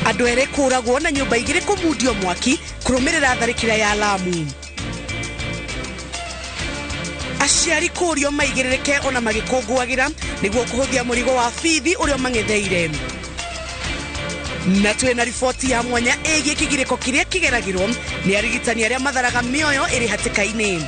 Andũ erĩ kũragwo na nyũmba igĩrĩ kũmundio mwaki kũrũmĩrĩra tharĩkĩra ya Lamu. Aciari kũrio maigĩrĩrĩke ona magĩkũngũagĩra nĩguo kũhũthia mũrigo wa bithi ũrĩa mang'etheire. Na twĩna riboti ya mwanya ĩgiĩ kĩgirĩko kĩrĩa kĩgeragĩrwo nĩ arigitani arĩa matharaga mĩoyo ĩrĩ hatĩka-inĩ.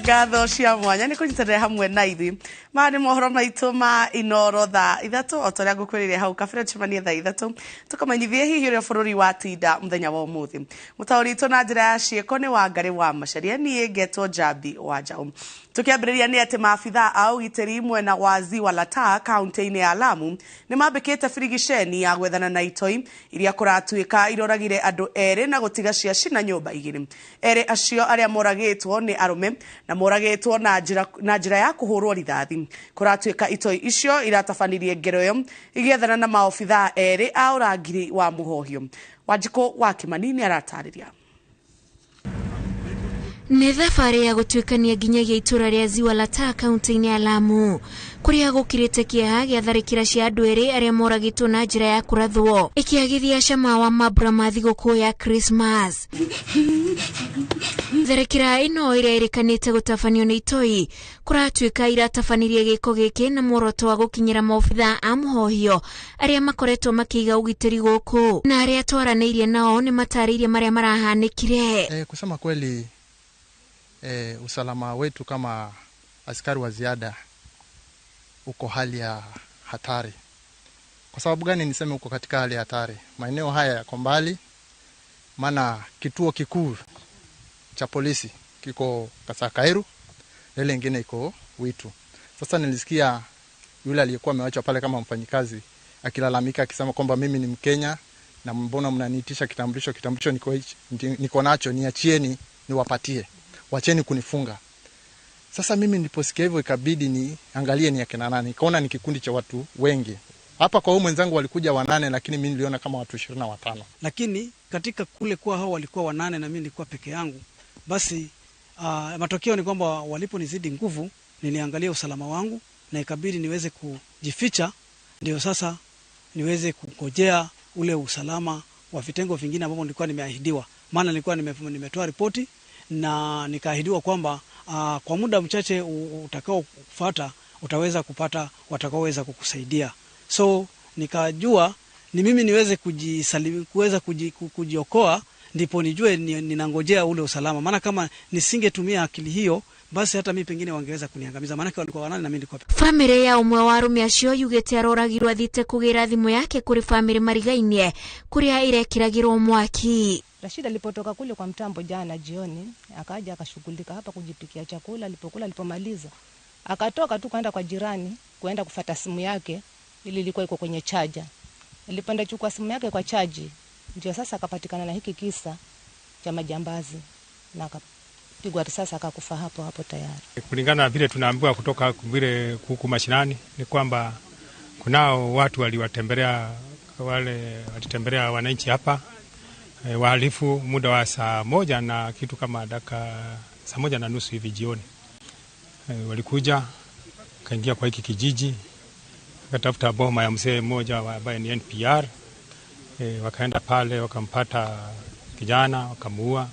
Ngatho cia mwanya nĩ kũnyitanĩra hamwe na ithuĩ. Maya nĩ mohoro maitũ ma Inoro thaa 3 o ta ũrĩa ngũkwĩrĩire hau kabere, tũcemanie thaa 3 tũkamenyithie hihi ũrĩa bũrũri watinda mũthenya wa ũmũthĩ. Mũtaũri witũ na njĩra ya ciĩko nĩ Wangarĩ wa Macharia, niĩ ngetwo Njambi wa Njaũ. Tũkĩambĩrĩria nĩ atĩ maabitha a ũgitĩri mwena wa Ziwa la Taa kaunti-inĩ ya Lamu nĩ mambĩkĩte birigiceni ya gwethana na itoi iria kũratuĩka iroragire andũ erĩ na gũtiga ciacina nyũmba igĩrĩ. Erĩ acio arĩa moragĩtwo nĩ arũme na moragĩtwo na njĩra ya kũhũrwo rithathi. Kũratuĩka itoi icio iratabanirie ngero ĩyo igĩethana na maobithaa erĩ a ũrangĩri wa mũhohio. Wanjikũ wa Kĩmani nĩ aratarĩria. Nĩ thabarĩ ya gũtuĩkania nginyagia itũra rĩa Ziwa la Taa kaunti-inĩ ya Lamu kũrĩa gũkirĩte kĩeha gĩa tharĩkĩra cia andũ erĩ arĩa moragĩtwo na njĩra ya kũrathwo ĩkĩagithia cama wa mambura ma thigũkũ ya Christmas. Tharĩkĩra ĩno ĩrĩa ĩrĩkanĩte gũtabanio nĩ itoi kũratuĩka iratabanirie gĩko gĩkĩ na muoroto wa gũkinyĩra maobithaa a mũhohio arĩa makoretwo makĩiga ũgitĩri gũkũ, na arĩa twaranĩirie nao nĩ matarĩirie marĩa marahanĩkire. Kusema kweli, usalama wetu kama askari wa ziada uko hali ya hatari. Kwa sababu gani niseme uko katika hali ya hatari? Maeneo haya yako mbali, maana kituo kikuu cha polisi kiko Kasakairu, ile nyingine iko Witu. Sasa nilisikia yule aliyekuwa amewachwa pale kama mfanyikazi akilalamika akisema kwamba mimi ni Mkenya na mbona mnaniitisha kitambulisho, kitambulisho niko nacho, niachieni niwapatie, wacheni kunifunga. Sasa mimi niliposikia hivyo ikabidi niangalie ni akina nani. Nikaona ni kikundi cha watu wengi. Hapa kwa huyu mwenzangu walikuja 8, lakini mimi niliona kama watu 25. Lakini katika kule kwa hao walikuwa 8 na mimi nilikuwa peke yangu. Basi matokeo ni kwamba waliponizidi nguvu, niliangalia usalama wangu na ikabidi niweze kujificha, ndio sasa niweze kungojea ule usalama wa vitengo vingine ambavyo nilikuwa nimeahidiwa. Maana nilikuwa nimetoa ripoti na nikaahidiwa kwamba kwa muda mchache utakaofuata utaweza kupata watakaoweza kukusaidia. So nikajua ni mimi niweze kuweza kujiokoa, ndipo nijue ninangojea ule usalama. Maana kama nisingetumia akili hiyo, basi hata mimi pengine wangeweza kuniangamiza, maana walikuwa 8 na mimi nilikuwa. Family ya ũmwe wa arũme acio yugĩte aroragirwo athiĩte kũgĩra thimũ yake kũrĩ family marigainie kũrĩa ĩrekĩragĩrwo mwaki. Rashid alipotoka kule kwa mtambo jana jioni, akaja akashughulika hapa kujipikia chakula. Alipokula, alipomaliza, akatoka tu kwenda kwa jirani kwenda kufuata simu yake, ili ilikuwa iko kwenye chaja. Alipenda chukua simu yake kwa chaji, ndio sasa akapatikana na hiki kisa cha majambazi na akapigwa risasi akakufa hapo hapo tayari. Kulingana na vile tunaambiwa kutoka vile huku mashinani ni kwamba kunao watu waliwatembelea, wale walitembelea wananchi hapa wahalifu muda wa saa 1 na kitu kama dakika saa 1:30 hivi jioni. Walikuja kaingia kwa hiki kijiji, wakatafuta boma ya mzee mmoja ambaye ni NPR. Wakaenda pale wakampata kijana wakamuua.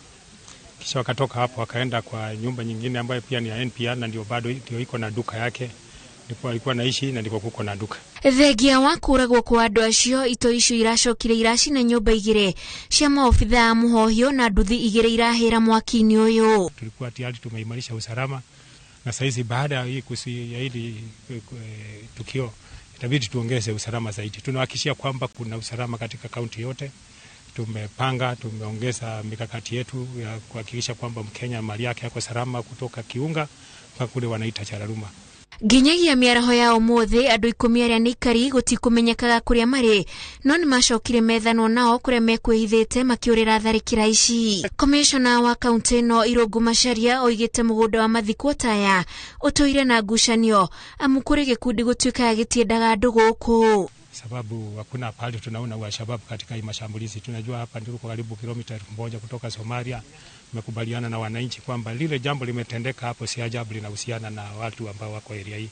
Kisha wakatoka hapo wakaenda kwa nyumba nyingine ambayo pia ni ya NPR na ndio bado ndio iko na duka yake. Ndipo alikuwa naishi na ndipo kuko na duka. Thengia wa kũragwo kwa andũ acio, itoi icio iracokire iracina nyũmba igĩrĩ cia maobithaa a mũhohio na nduthi igĩrĩ irahĩra mwaki-inĩ ũyũ. Tulikuwa tayari tumeimarisha usalama na saizi baada ya hii ya hili tukio itabidi tuongeze usalama zaidi. Tunahakikishia kwamba kuna usalama katika kaunti yote. Tumepanga, tumeongeza mikakati yetu ya kuhakikisha kwamba Mkenya mali yake yako salama kutoka Kiunga mpaka kule wanaita Chararuma. Nginyagia mĩaraho ya ũmũthĩ andũ 10 arĩa nĩ ikari gũtikũmenyekaga kũrĩa marĩ, no nĩmacokire methanwo nao kũrĩa mekwĩhithĩte makĩũrĩra tharĩkĩra ici. Komishona wa kaunti ĩno Irũngũ Macharia oigĩte mũgũnda wa mathikwo taya ũtũire na ngucanio amu kũrĩ gĩkundi gũtuĩkaga gĩtiendaga andũ gũkũ. Sababu hakuna pahali tunaona wa shababu katika hii mashambulizi. Tunajua hapa ndio karibu kilomita 1000 kutoka Somalia. Tumekubaliana na wananchi kwamba lile jambo limetendeka hapo si ajabu linahusiana na watu ambao wako area hii.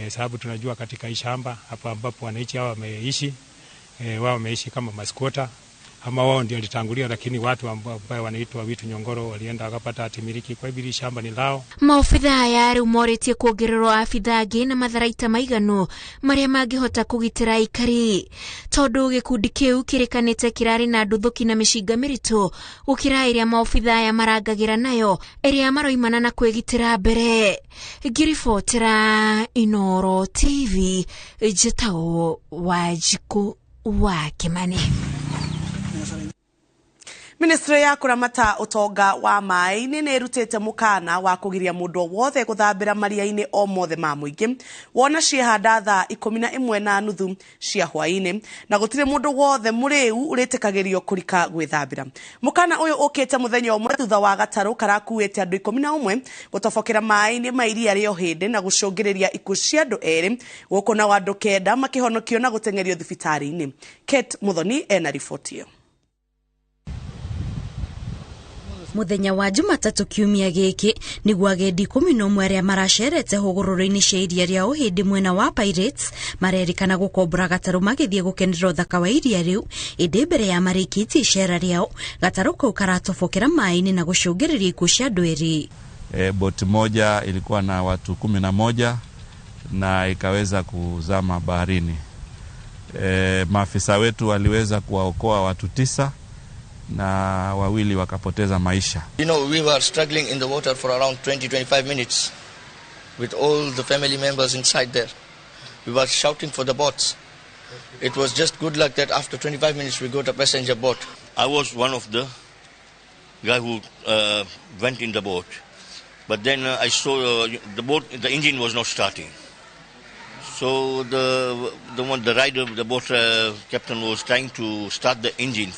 Sababu tunajua katika hii shamba hapo ambapo wananchi hawa wameishi, wao wameishi kama maskota ama wao ndio walitangulia, lakini watu ambao wanaitwa Witu Nyongoro walienda wakapata hatimiliki. Kwa hivyo shamba ni lao. Maobithaa aya rĩu morĩtie kuongererwo abithaa angĩ na matharaita maiganu marĩa mangĩhota kũgitĩra aikari, tondũ gĩkundi kĩu kĩrĩkanĩte kĩrarĩ na nduthũki na mĩcinga mĩritũ gũkĩra ĩrĩa maobithaa aya marangagĩra nayo ĩrĩa maroimana na kwĩgitĩra mbere. Ngĩribotera Inooro TV, njĩtagwo Wanjikũ wa Kĩmani. Ministry ya kuramata utonga wa maĩ-inĩ nĩ ĩrutĩte mũkana wa kũgiria mũndũ wothe gũthambĩra maria-inĩ o mothe ma mũingĩ wona ciehanda thaa 11:30 cia hwaĩ-inĩ, na gũtirĩ mũndũ wothe mũrĩu ũrĩtĩkagĩrio kũrika gwĩthambĩra. Mũkana ũyũ ũkĩte mũthenya ũmwe thutha wa gatarũ karakuĩte andũ 11 gũtobokera maĩ-inĩ ma iria rĩa Ũhĩndĩ na gũcũngĩrĩria ikuũ cia andũ 2 gũkũ nao andũ 9 makĩhonokio na gũteng'erio thibitarĩ-inĩ. Kate Muthoni ena riboti ĩyo. Muthenya wa Jumatatũ kiumia gĩkĩ nĩguo agendi 11 arĩa maracerete hũgũrũrũ-inĩ cia iria rĩa Ũhĩndĩ mwena wa Pirates marerĩkana gũkombora gatarũ magĩthiĩ gũkenera ũthaka wa iria rĩu, ĩndĩ mbere ya marĩkĩtie icera rĩao gatarũ kau karatobokera maĩ-inĩ na gũcũngĩrĩria ikuũ cia andũ 2. Boti moja ilikuwa na watu 11 na ikaweza kuzama baharini. Maafisa wetu waliweza kuwaokoa watu 9 na wawili wakapoteza maisha. You know, we were struggling in the water for around 20-25 minutes with all the family members inside there. We were shouting for the boats. It was just good luck that after 25 minutes we got a passenger boat. I was one of the guy who went in the boat. But then I saw the boat, the engine was not starting. So the rider, the boat captain was trying to start the engine.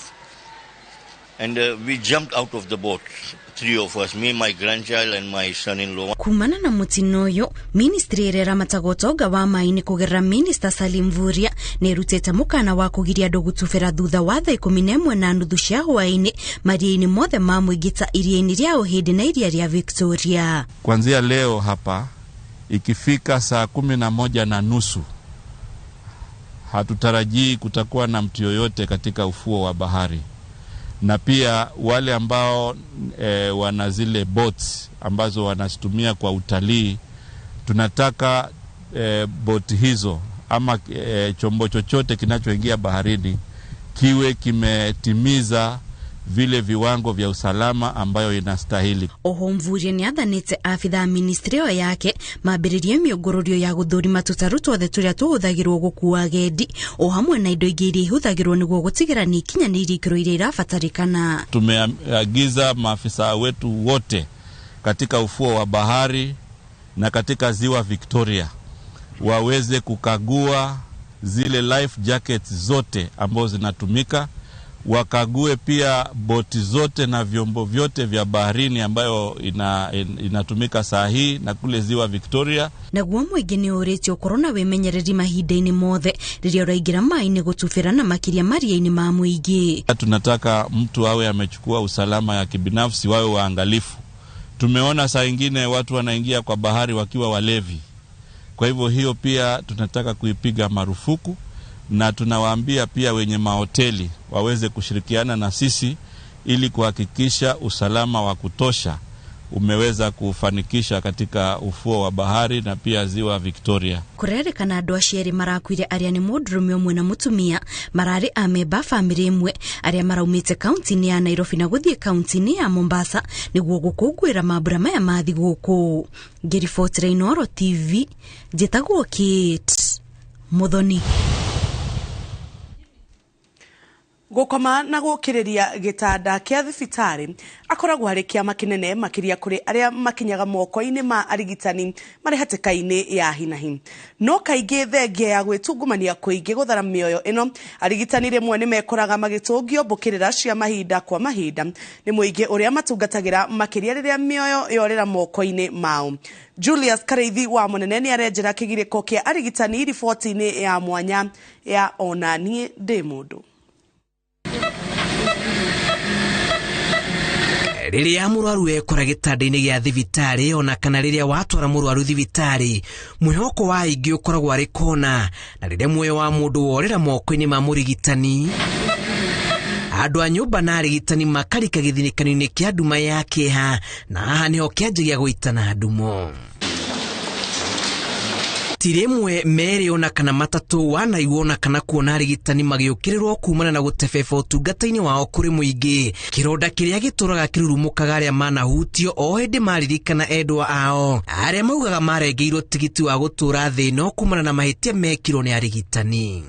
And we jumped out of the boat, 3 of us, me, my grandchild and my son-in-law. Kumana na mutino ũyũ, ministry ĩrĩa ĩramataga ũtonga wa maĩ-inĩ kũgerera Minister Salim Mvurya nĩ ĩrutĩte mũkana wa kũgiria andũ gũtubĩra thutha wa thaa 11:30 cia hwaĩ-inĩ maria-inĩ mothe ma mũingĩ ta iria-inĩ rĩa Ũhĩndĩ na iria rĩa Victoria. Kuanzia leo hapa ikifika saa 11:30 hatutarajii kutakuwa na mtu yoyote katika ufuo wa bahari. Na pia wale ambao wana zile boats ambazo wanazitumia kwa utalii, tunataka boti hizo ama chombo chochote kinachoingia baharini kiwe kimetimiza vile viwango vya usalama ambayo inastahili. Oho Mvurya nĩathanĩte abithaa ministry ĩyo yake mambĩrĩrie mĩũngũrũrio ya gũthũrima tũtarũ twothe tũrĩa tũhũthagĩrwo gũkua agendi o hamwe na indo ingĩ iria ihũthagĩrwo nĩguo gũtigĩra nĩ ikinyanĩirie ikĩro iria irabatarĩkana. Tumeagiza maafisa wetu wote katika ufuo wa bahari na katika ziwa Victoria waweze kukagua zile life jackets zote ambazo zinatumika, wakague pia boti zote na vyombo vyote vya baharini ambayo inatumika saa hii na kule ziwa Victoria. Naguo mũingĩ nĩ ũrĩtio ũkorwo na wĩmenyereri mahinda-inĩ mothe rĩrĩa ũraingĩra maĩ-inĩ gũtubĩra na makĩria maria-inĩ ma mũingĩ. Tunataka mtu awe amechukua usalama ya kibinafsi, wawe waangalifu. Tumeona saa ingine watu wanaingia kwa bahari wakiwa walevi. Kwa hivyo hiyo pia tunataka kuipiga marufuku, na tunawaambia pia wenye mahoteli waweze kushirikiana na sisi ili kuhakikisha usalama wa kutosha umeweza kufanikisha katika ufuo wa bahari na pia ziwa Victoria. Kũrerĩkana andũ acio erĩ marakuire arĩa nĩ mũndũrũme ũmwe na mũtumia mararĩ amemba bamĩrĩ ĩmwe arĩa maraumĩte kaunti-inĩ ya Nairobi na gũthiĩ kaunti-inĩ ya Mombasa nĩguo gũkũngũĩra mambura maya ma thigũkũ. Ngĩribotera Inooro TV, njĩtagwo Kate Muthoni. Gũkoma na gũkĩrĩria gĩtanda kĩa thibitarĩ akoragwo arĩ kĩama kĩnene makĩria kũrĩ arĩa makinyaga moko-inĩ ma arigitani marĩ hatĩka-inĩ ya hinahi. No kaingĩ thengia ya gwĩtungumania kũingĩ gũthara mĩoyo ĩno, arigitani rĩmwe nĩ mekoraga magĩtũngio mbũkĩrĩra cia mahinda kwa mahinda nĩ mũingĩ ũrĩa matungatagĩra makĩria rĩrĩa mĩoyo yorĩra moko-inĩ mao. Julius Kareithi wa Mũnene nĩ arenjera kĩgirĩko kĩa arigitani riboti-inĩ ya mwanya ya Onaniĩ Ndĩ Mũndũ. Rĩrĩa mũrwaru ekora gĩtanda-inĩ gĩa thibitarĩ ona kana rĩrĩa watwara mũrwaru thibitarĩ, mwĩhoko wa aingĩ ũkoragwo arĩ kona, na rĩrĩa muoyo wa mũndũ worĩra moko-inĩ ma mũrigitani, andũ a nyũmba na arigitani makarika gĩthinĩkano-inĩ kĩa nduma ya kĩeha, na haha nĩho kĩanjagia gũitana ndumo. Ti rĩmwe merĩ ona kana matatũ wanaigua ona kana kuona arigitani magĩũkĩrĩrwo kumana na gũtebeba ũtungata-inĩ wao kũrĩ mũingĩ. Kĩronda kĩrĩa gĩtũraga kĩrurumũkaga arĩa manahutio o hĩndĩ maririkana endwa ao arĩa maugaga marengeirwo tigiti wa gũtũra thĩ ĩno kumana na mahĩtia mekirwo nĩ arigitani.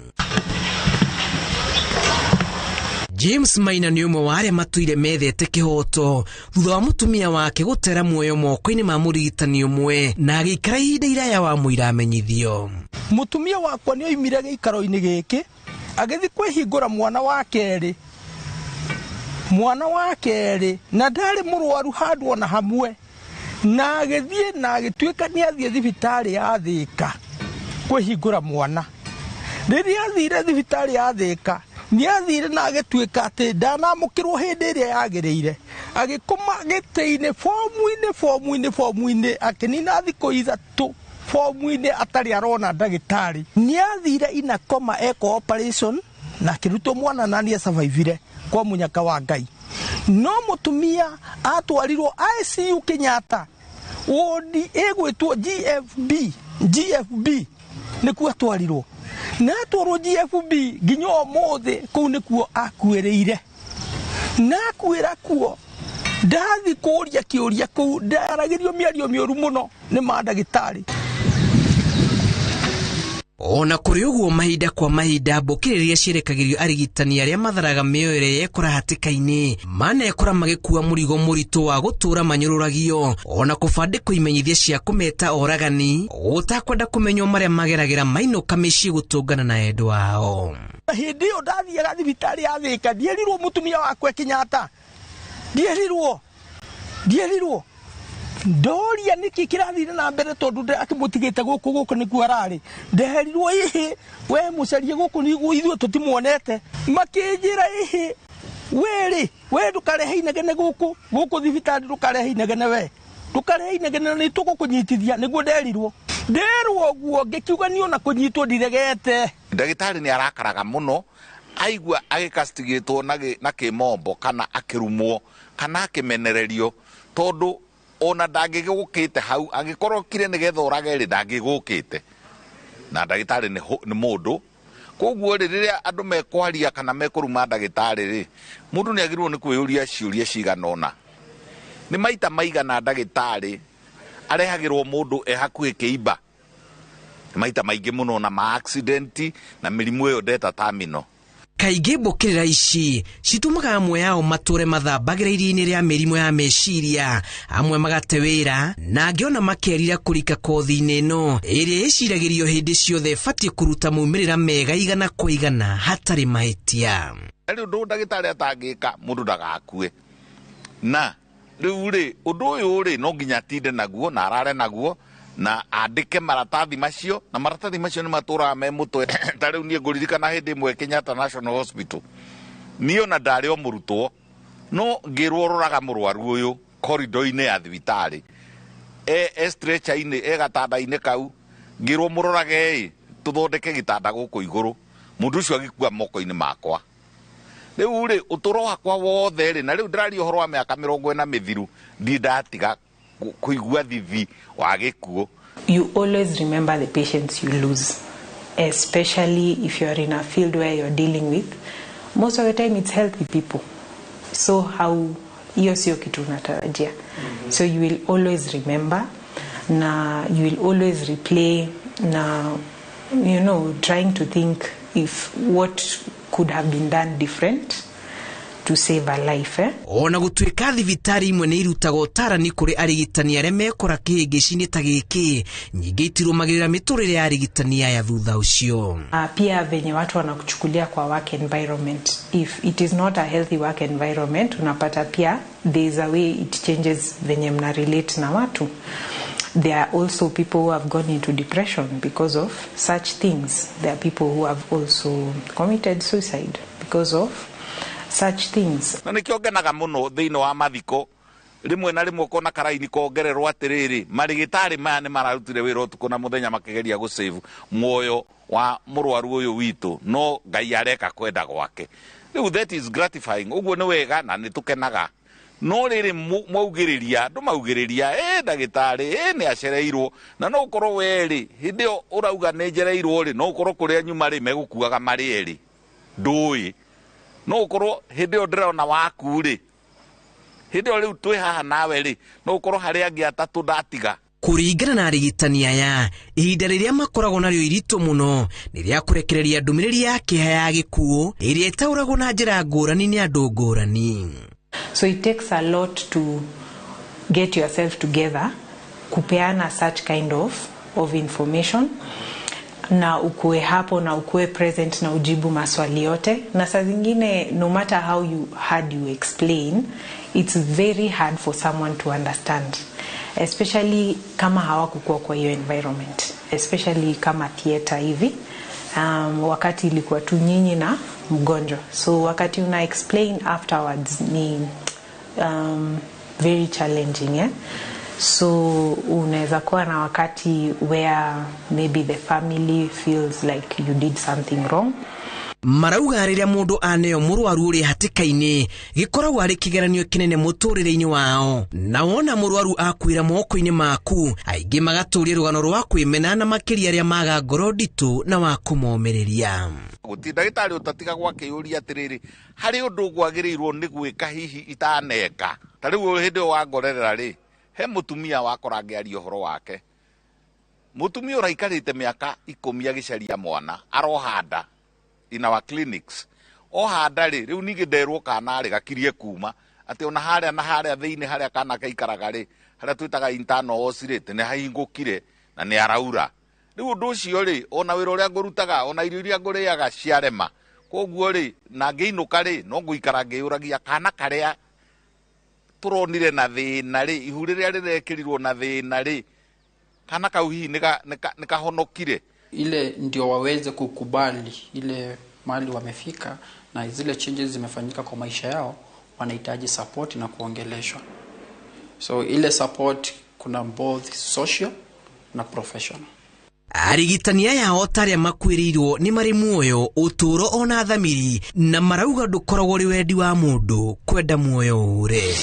James Maina nĩ ũmwe wa arĩa matũire methete kĩhoto thutha wa mũtumia wake gũtera muoyo moko-inĩ ma mũrigitani ũmwe na agĩikara ihinda iraya wa mũira amenyithio. Mũtumia wakwa nĩ oimire gĩikaro-inĩ gĩkĩ agĩthiĩ kwĩhingũra mwana wa kerĩ, mwana wa kerĩ, na ndarĩ mũrwaru handũ ona hamwe, na agĩthiĩ na agĩtuĩka nĩ athiĩ thibitarĩ ya Thĩka kwĩhingũra mwana. Rĩrĩa athire thibitarĩ ya Thĩka nĩ athire na agĩtuĩka atĩ ndanamũkĩrwo hĩndĩ ĩrĩa yagĩrĩire, agĩkoma gĩtĩ-inĩ fomu-inĩ fomu-inĩ fomu-inĩ, akĩnina thikũ ithatũ fomu-inĩ atarĩ arona ndagĩtarĩ. Nĩ athire inakoma eko operation na akĩrutwo mwana na nĩ asurvivire kwa mũnyaka wa Ngai. No mũtumia atwarirwo ICU Kenyatta, wodi ĩgwĩtwo GFB nĩkuo atwarirwo, na atwarwo GFB nginya ũmũthĩ kũu nĩkuo akuĩrĩire, na akuĩra kuo ndathi kũria kĩũria kũu ndaragĩrio mĩario mĩũru mũno nĩ mandagĩtarĩ. Ona kũrĩ ũguo mahinda kwa mahinda mbũkĩrĩria ciĩrekagĩrio arigitani arĩa matharaga mĩoyo ĩrĩa yekora hatĩka-inĩ manekora magĩkua mũrigo mũritũ wa gũtũra manyũrũragio ona kũbandĩkwo imenyithia cia kũmeta oragani ũtakwenda kũmenywo marĩa mageragĩra mainũka mĩciĩ gũtũngana na endwa ao. Hĩndĩ ĩyo ndathiaga thibitarĩ ya Thĩka ndierirwo mũtumia wakwa Kenyatta, ndierirwo ndoria nĩkĩ kĩrathire na mbere tondũ akĩmũtigĩte gũkũ gũkũ nĩkuo ararĩ. Ndeherirwo ĩhĩ we mũcarie gũkũ nĩguo ithuĩ tũtimuonete, makĩnjĩra ĩhĩ werĩ we ndũkarehe inegene gũkũ gũkũ thibitarĩ, ndũkarehe inegene we, ndũkarehe inegene nĩ tũgũkũnyitithia, nĩguo nderirwo. Nderwo ũguo ngĩkiuga niĩ ona kũnyitwo ndiregete. Ndagĩtarĩ nĩ arakaraga mũno aigua agĩkastigĩtwo na kĩmombo kana akĩrumwo kana akĩmenererio, tondũ ona ndangĩgũkĩte hau angĩkorwo kire nĩgetha ũrage rĩ ndangĩgũkĩte, na ndagĩtarĩ nĩ mũndũ. Koguo rĩ rĩrĩa andũ mekwaria kana mekũruma ndagĩtarĩ rĩ, mũndũ nĩ agĩrĩirwo nĩ kwĩyũria ciũria cigana ũna. Nĩ maita maigana ndagĩtarĩ arehagĩrwo mũndũ e hakuhĩ kĩimba, maita maingĩ mũno na ma accident na mĩrimũ ĩyo ndeta terminal. Kaingĩ mbũkĩrĩra ici citũmaga amwe ao matũre mathambagĩra iria-inĩ rĩa mĩrimũ ya meciria, amwe magate wĩra na angĩ ona makerira kũrika kothi-inĩ ĩno ĩrĩa ĩciragĩrio hĩndĩ ciothe ĩbatiĩ kũruta maumĩrĩra mega igana kwa igana hatarĩ mahĩtia. Rĩu ũndũ ndagĩtarĩ atangĩka mũndũ ndagakue, na rĩu rĩ ũndũ ũyũ rĩ no nginya atinde naguo na arare naguo na andĩke maratathi macio, na maratathi macio nĩ matũraga me mũtwe. Ta rĩu niĩ ngũririkana hĩndĩ ĩmwe Kenyatta National Hospital, niĩ ona ndarĩ o mũrutwo no ngĩrwo roraga mũrwaru ũyũ corridor-inĩ ya thibitarĩ e stretcher-inĩ e gatanda-inĩ kau, ngĩrwo mũrorage ĩ tũthondeke gĩtanda gũkũ igũrũ, mũndũ ũcio agĩkua moko-inĩ makwa. Rĩu rĩ ũtũro wakwa wothe rĩ, na rĩu ndĩraria ũhoro wa mĩaka 40 mĩthiru, ndirĩ ndatiga kũigua thithi wa gĩkuũ. You always remember the patients you lose, especially if you are in a field where you're dealing with. Most of the time it's healthy people. So how hiyo sio kitu unatarajia. So you will always remember, na you will always replay, na you know, trying to think if what could have been done different to save a life, eh? Ona gũtuĩka thibitarĩ imwe nĩ irutaga ũtarani kũrĩ arigitani arĩa mekora kĩhĩngĩci-inĩ ta gĩkĩ, nyingĩ itirũmagĩrĩra mĩtũrĩre ya arigitani aya thutha ũcio. Pia venye watu wanakuchukulia kwa work environment. If it is not a healthy work environment, unapata pia there is a way it changes venye mna relate na watu. There are also people who have gone into depression because of such things. There are people who have also committed suicide because of such things. Na nikio ngenaga muno thiini wa mathiko rimwe na rimwe ukona karaini kongererwo atiriri marigitari maya ni mararutire wira utuku na muthenya makigeria gusave muoyo wa murwaru uyu witu, no Ngai areka kwenda gwake. Riu that is gratifying, uguo ni wega na ni tukenaga. No riri mwaugiriria andu maugiriria ndagitari ni acereirwo, na no ukorwo weri hindi iyo urauga ni njereirwo ri, no ukorwo kuria nyuma ri megukuaga mari eri ndui, no ukorwo hindi iyo ndirona waku ri, hindi iyo riu twi haha nawe ri, no ukorwo hari angi atatu ndatiga. Kũringana na arigitani aya, ihinda rĩrĩa makoragwo narĩo iritũ mũno nĩ rĩa kũrekereria ndũmĩrĩri ya kĩeha ya gĩkuũ ĩrĩa ĩtaũragwo na njĩra ngũrani nĩ andũ ngũrani. So it takes a lot to get yourself together kupeana such kind of information, na ukue hapo na ukue present na ujibu maswali yote. Na saa zingine no matter how hard you explain, it's very hard for someone to understand, especially kama hawakukuwa kwa hiyo environment, especially kama theater hivi. Wakati ilikuwa tu nyinyi na mgonjwa, so wakati una explain afterwards ni very challenging, eh? So unaweza kuwa na wakati where maybe the family feels like you did something wrong. Marauga rĩrĩa mũndũ aneo mũrwaru ũrĩ hatĩka-inĩ gĩkoragwo arĩ kĩgeranio kĩnene mũtũrĩre-inĩ wao, na wona mũrwaru akuĩra moko-inĩ maku, aingĩ magatũria rũgano rwa kwĩmena na makĩria arĩa maga ngoro nditũ na wa kũmomĩrĩria. Gũtirĩ ndagĩtarĩ ũtatigagwo akĩyũria atĩrĩrĩ, harĩ ũndũ ngwagĩrĩirwo nĩ gwĩka hihi itaneka. Ta rĩu hĩndĩ ĩyo wangorerera rĩ, he mũtumia wakora ngĩaria ũhoro wake, mũtumia ũraikarĩte mĩaka 10 agĩcaria mwana, arohanda in our clinics, ohanda rĩ, rĩu ningĩ nderwo kana rĩ gakirie kuma atĩ ona harĩa na harĩa thĩinĩ harĩa kana gaikaraga rĩ, harĩa twĩtaga internal os rĩ, nĩ hahingũkire na nĩ araura. Rĩu ũndũ ũcio rĩ, ona wĩra ũrĩa ngũrutaga, ona irio iria ngũrĩaga ciarema, koguo rĩ, na ngĩinũka rĩ, no ngũikara ngĩyũragia kana karĩa tũronire na thĩna rĩ, ihu rĩrĩa rĩrekĩrirwo na thĩna rĩ, kana kau hihi nĩ kahonokire. Ile ndio waweze kukubali ile mahali wamefika na zile changes zimefanyika kwa maisha yao, wanahitaji support na kuongeleshwa. So ile support kuna both social na professional. Arigitani aya o ta arĩa makuĩrĩirwo nĩ marĩ muoyo, ũtũũro ona thamiri, na marauga ndũkoragwo ũrĩ wendi wa mũndũ kwenda muoyo ũre.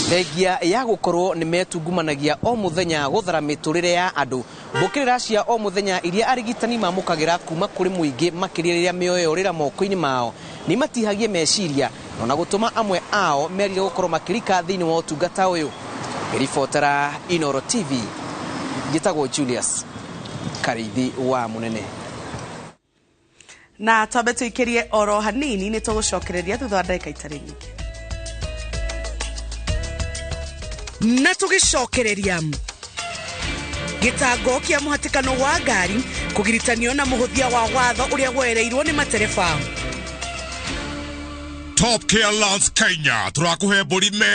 Thengia ya gũkorwo nĩ metungumanagia o mũthenya gũthara mĩtũrĩre ya andũ, mbũkĩrĩra cia o mũthenya iria arigitani mamũkagĩra kuma kũrĩ mũingĩ makĩria rĩrĩa mĩoyo yorĩra moko-inĩ mao nĩ matihagie meciria na gũtũma amwe ao merire gũkorwo makĩrika thĩinĩ wa ũtungata ũyũ. Ribotera Inoro TV, njĩtagwo Julius Karithi wa Munene. Na twambe tuikirie oro hanini nĩ tũgũcokereria thutha wa ndagĩka itarĩ nyingĩ. Na tũgĩcokereria gĩtango kĩa mũhatĩkano wa ngari kũgiritanio na mũhũthia wa watho ũrĩa woereirwo nĩ matereba. Top Care Lands Kenya turakuhe mbũri me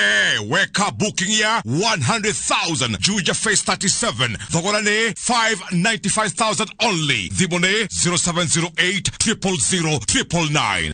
weka booking ya 100,000 Juja Phase 37 thogora nĩ 595,000 only, thimũ nĩ 0708 000 999.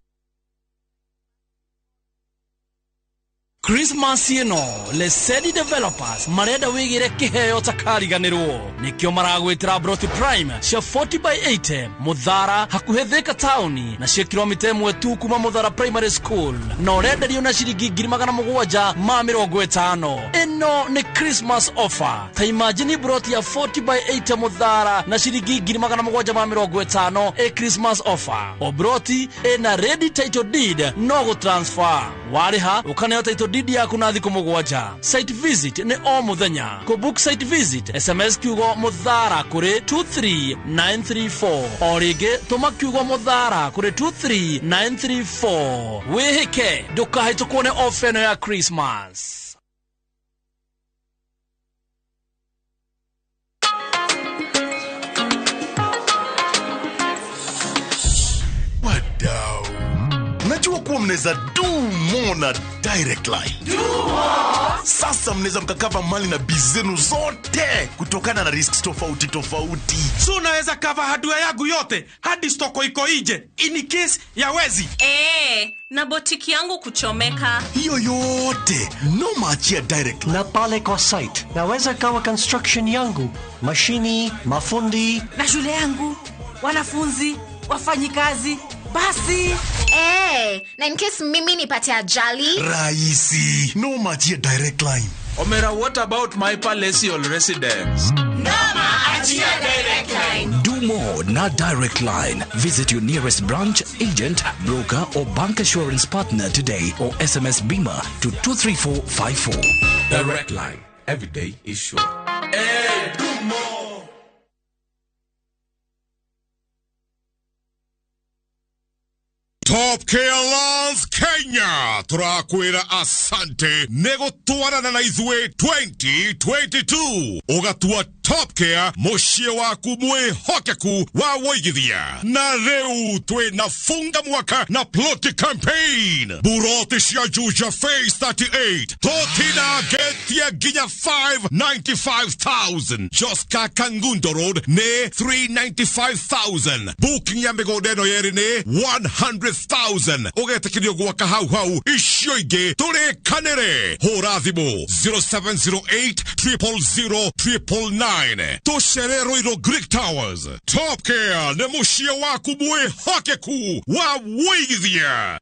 Christmas ĩno Lesedi Developers marenda wigire kiheo takariganirwo nikio maragwitira Broti Prime cia 40 by 80 Muthara hakuhi Thika town na cia kilomita 1 tu kuma Muthara Primary School na urenderio na ciringi 750 ĩno nĩ Christmas offer. Ta imagine broti ya 40 by 80 Muthara na ciringi 750 e Christmas offer. O broti ĩna ready title deed no go transfer wariha ukaneo title deed yaku na thikũ 7. Site visit nĩ o mũthenya. Kũ book site visit SMS kiugo Muthara kũrĩ 23934. O rĩngĩ tũma kiugo Muthara kũrĩ 23934. Wĩhĩke ndũkahĩtũkwo nĩ ofa ĩno ya Christmas. Wadau, najua kuwa mnaweza do more na Direct Line. Do more. Sasa mnaweza mkakava mali na biz zenu zote kutokana na risks tofauti tofauti. So unaweza cover hardware yangu yote hadi stoko iko ije in case ya wezi. Na botiki yangu kuchomeka. Hiyo yote no maachia Direct Line. Na pale kwa site naweza kawa construction yangu, mashini, mafundi na shule yangu, wanafunzi, wafanyikazi. Basi. Na in case mimi nipate ajali. Rahisi. No maachia Direct Line. Omera, what about my palatial residence? Noma achia Direct Line. Do more na Direct Line. Visit your nearest branch, agent, broker or bank assurance partner today or SMS BIMA to 23454. Direct Line. Every day is sure. Hey, do more. Top Care Love Kenya turakwira asante nĩgũtwarana na ithuĩ 2022 ũgatua Top Care mũciĩ waku mwĩhokeku wa wũigithia. Na rĩu twĩna funga mwaka na ploti campaign buroti cia Juja Phase 38 tũtinagetie nginya 595,000 Joska Kangundo Road nĩ 395,000 booking ya mĩgũnda ĩno yerĩ nĩ 100,000 ũgetĩkĩrio gwaka hau hau icio ingĩ tũrĩkanĩre. Hũra thimũ 0708 000 999 tũcere Ruiru Greek Towers. Top Care nĩ mũciĩ waku mwĩhokeku wa wũigithia.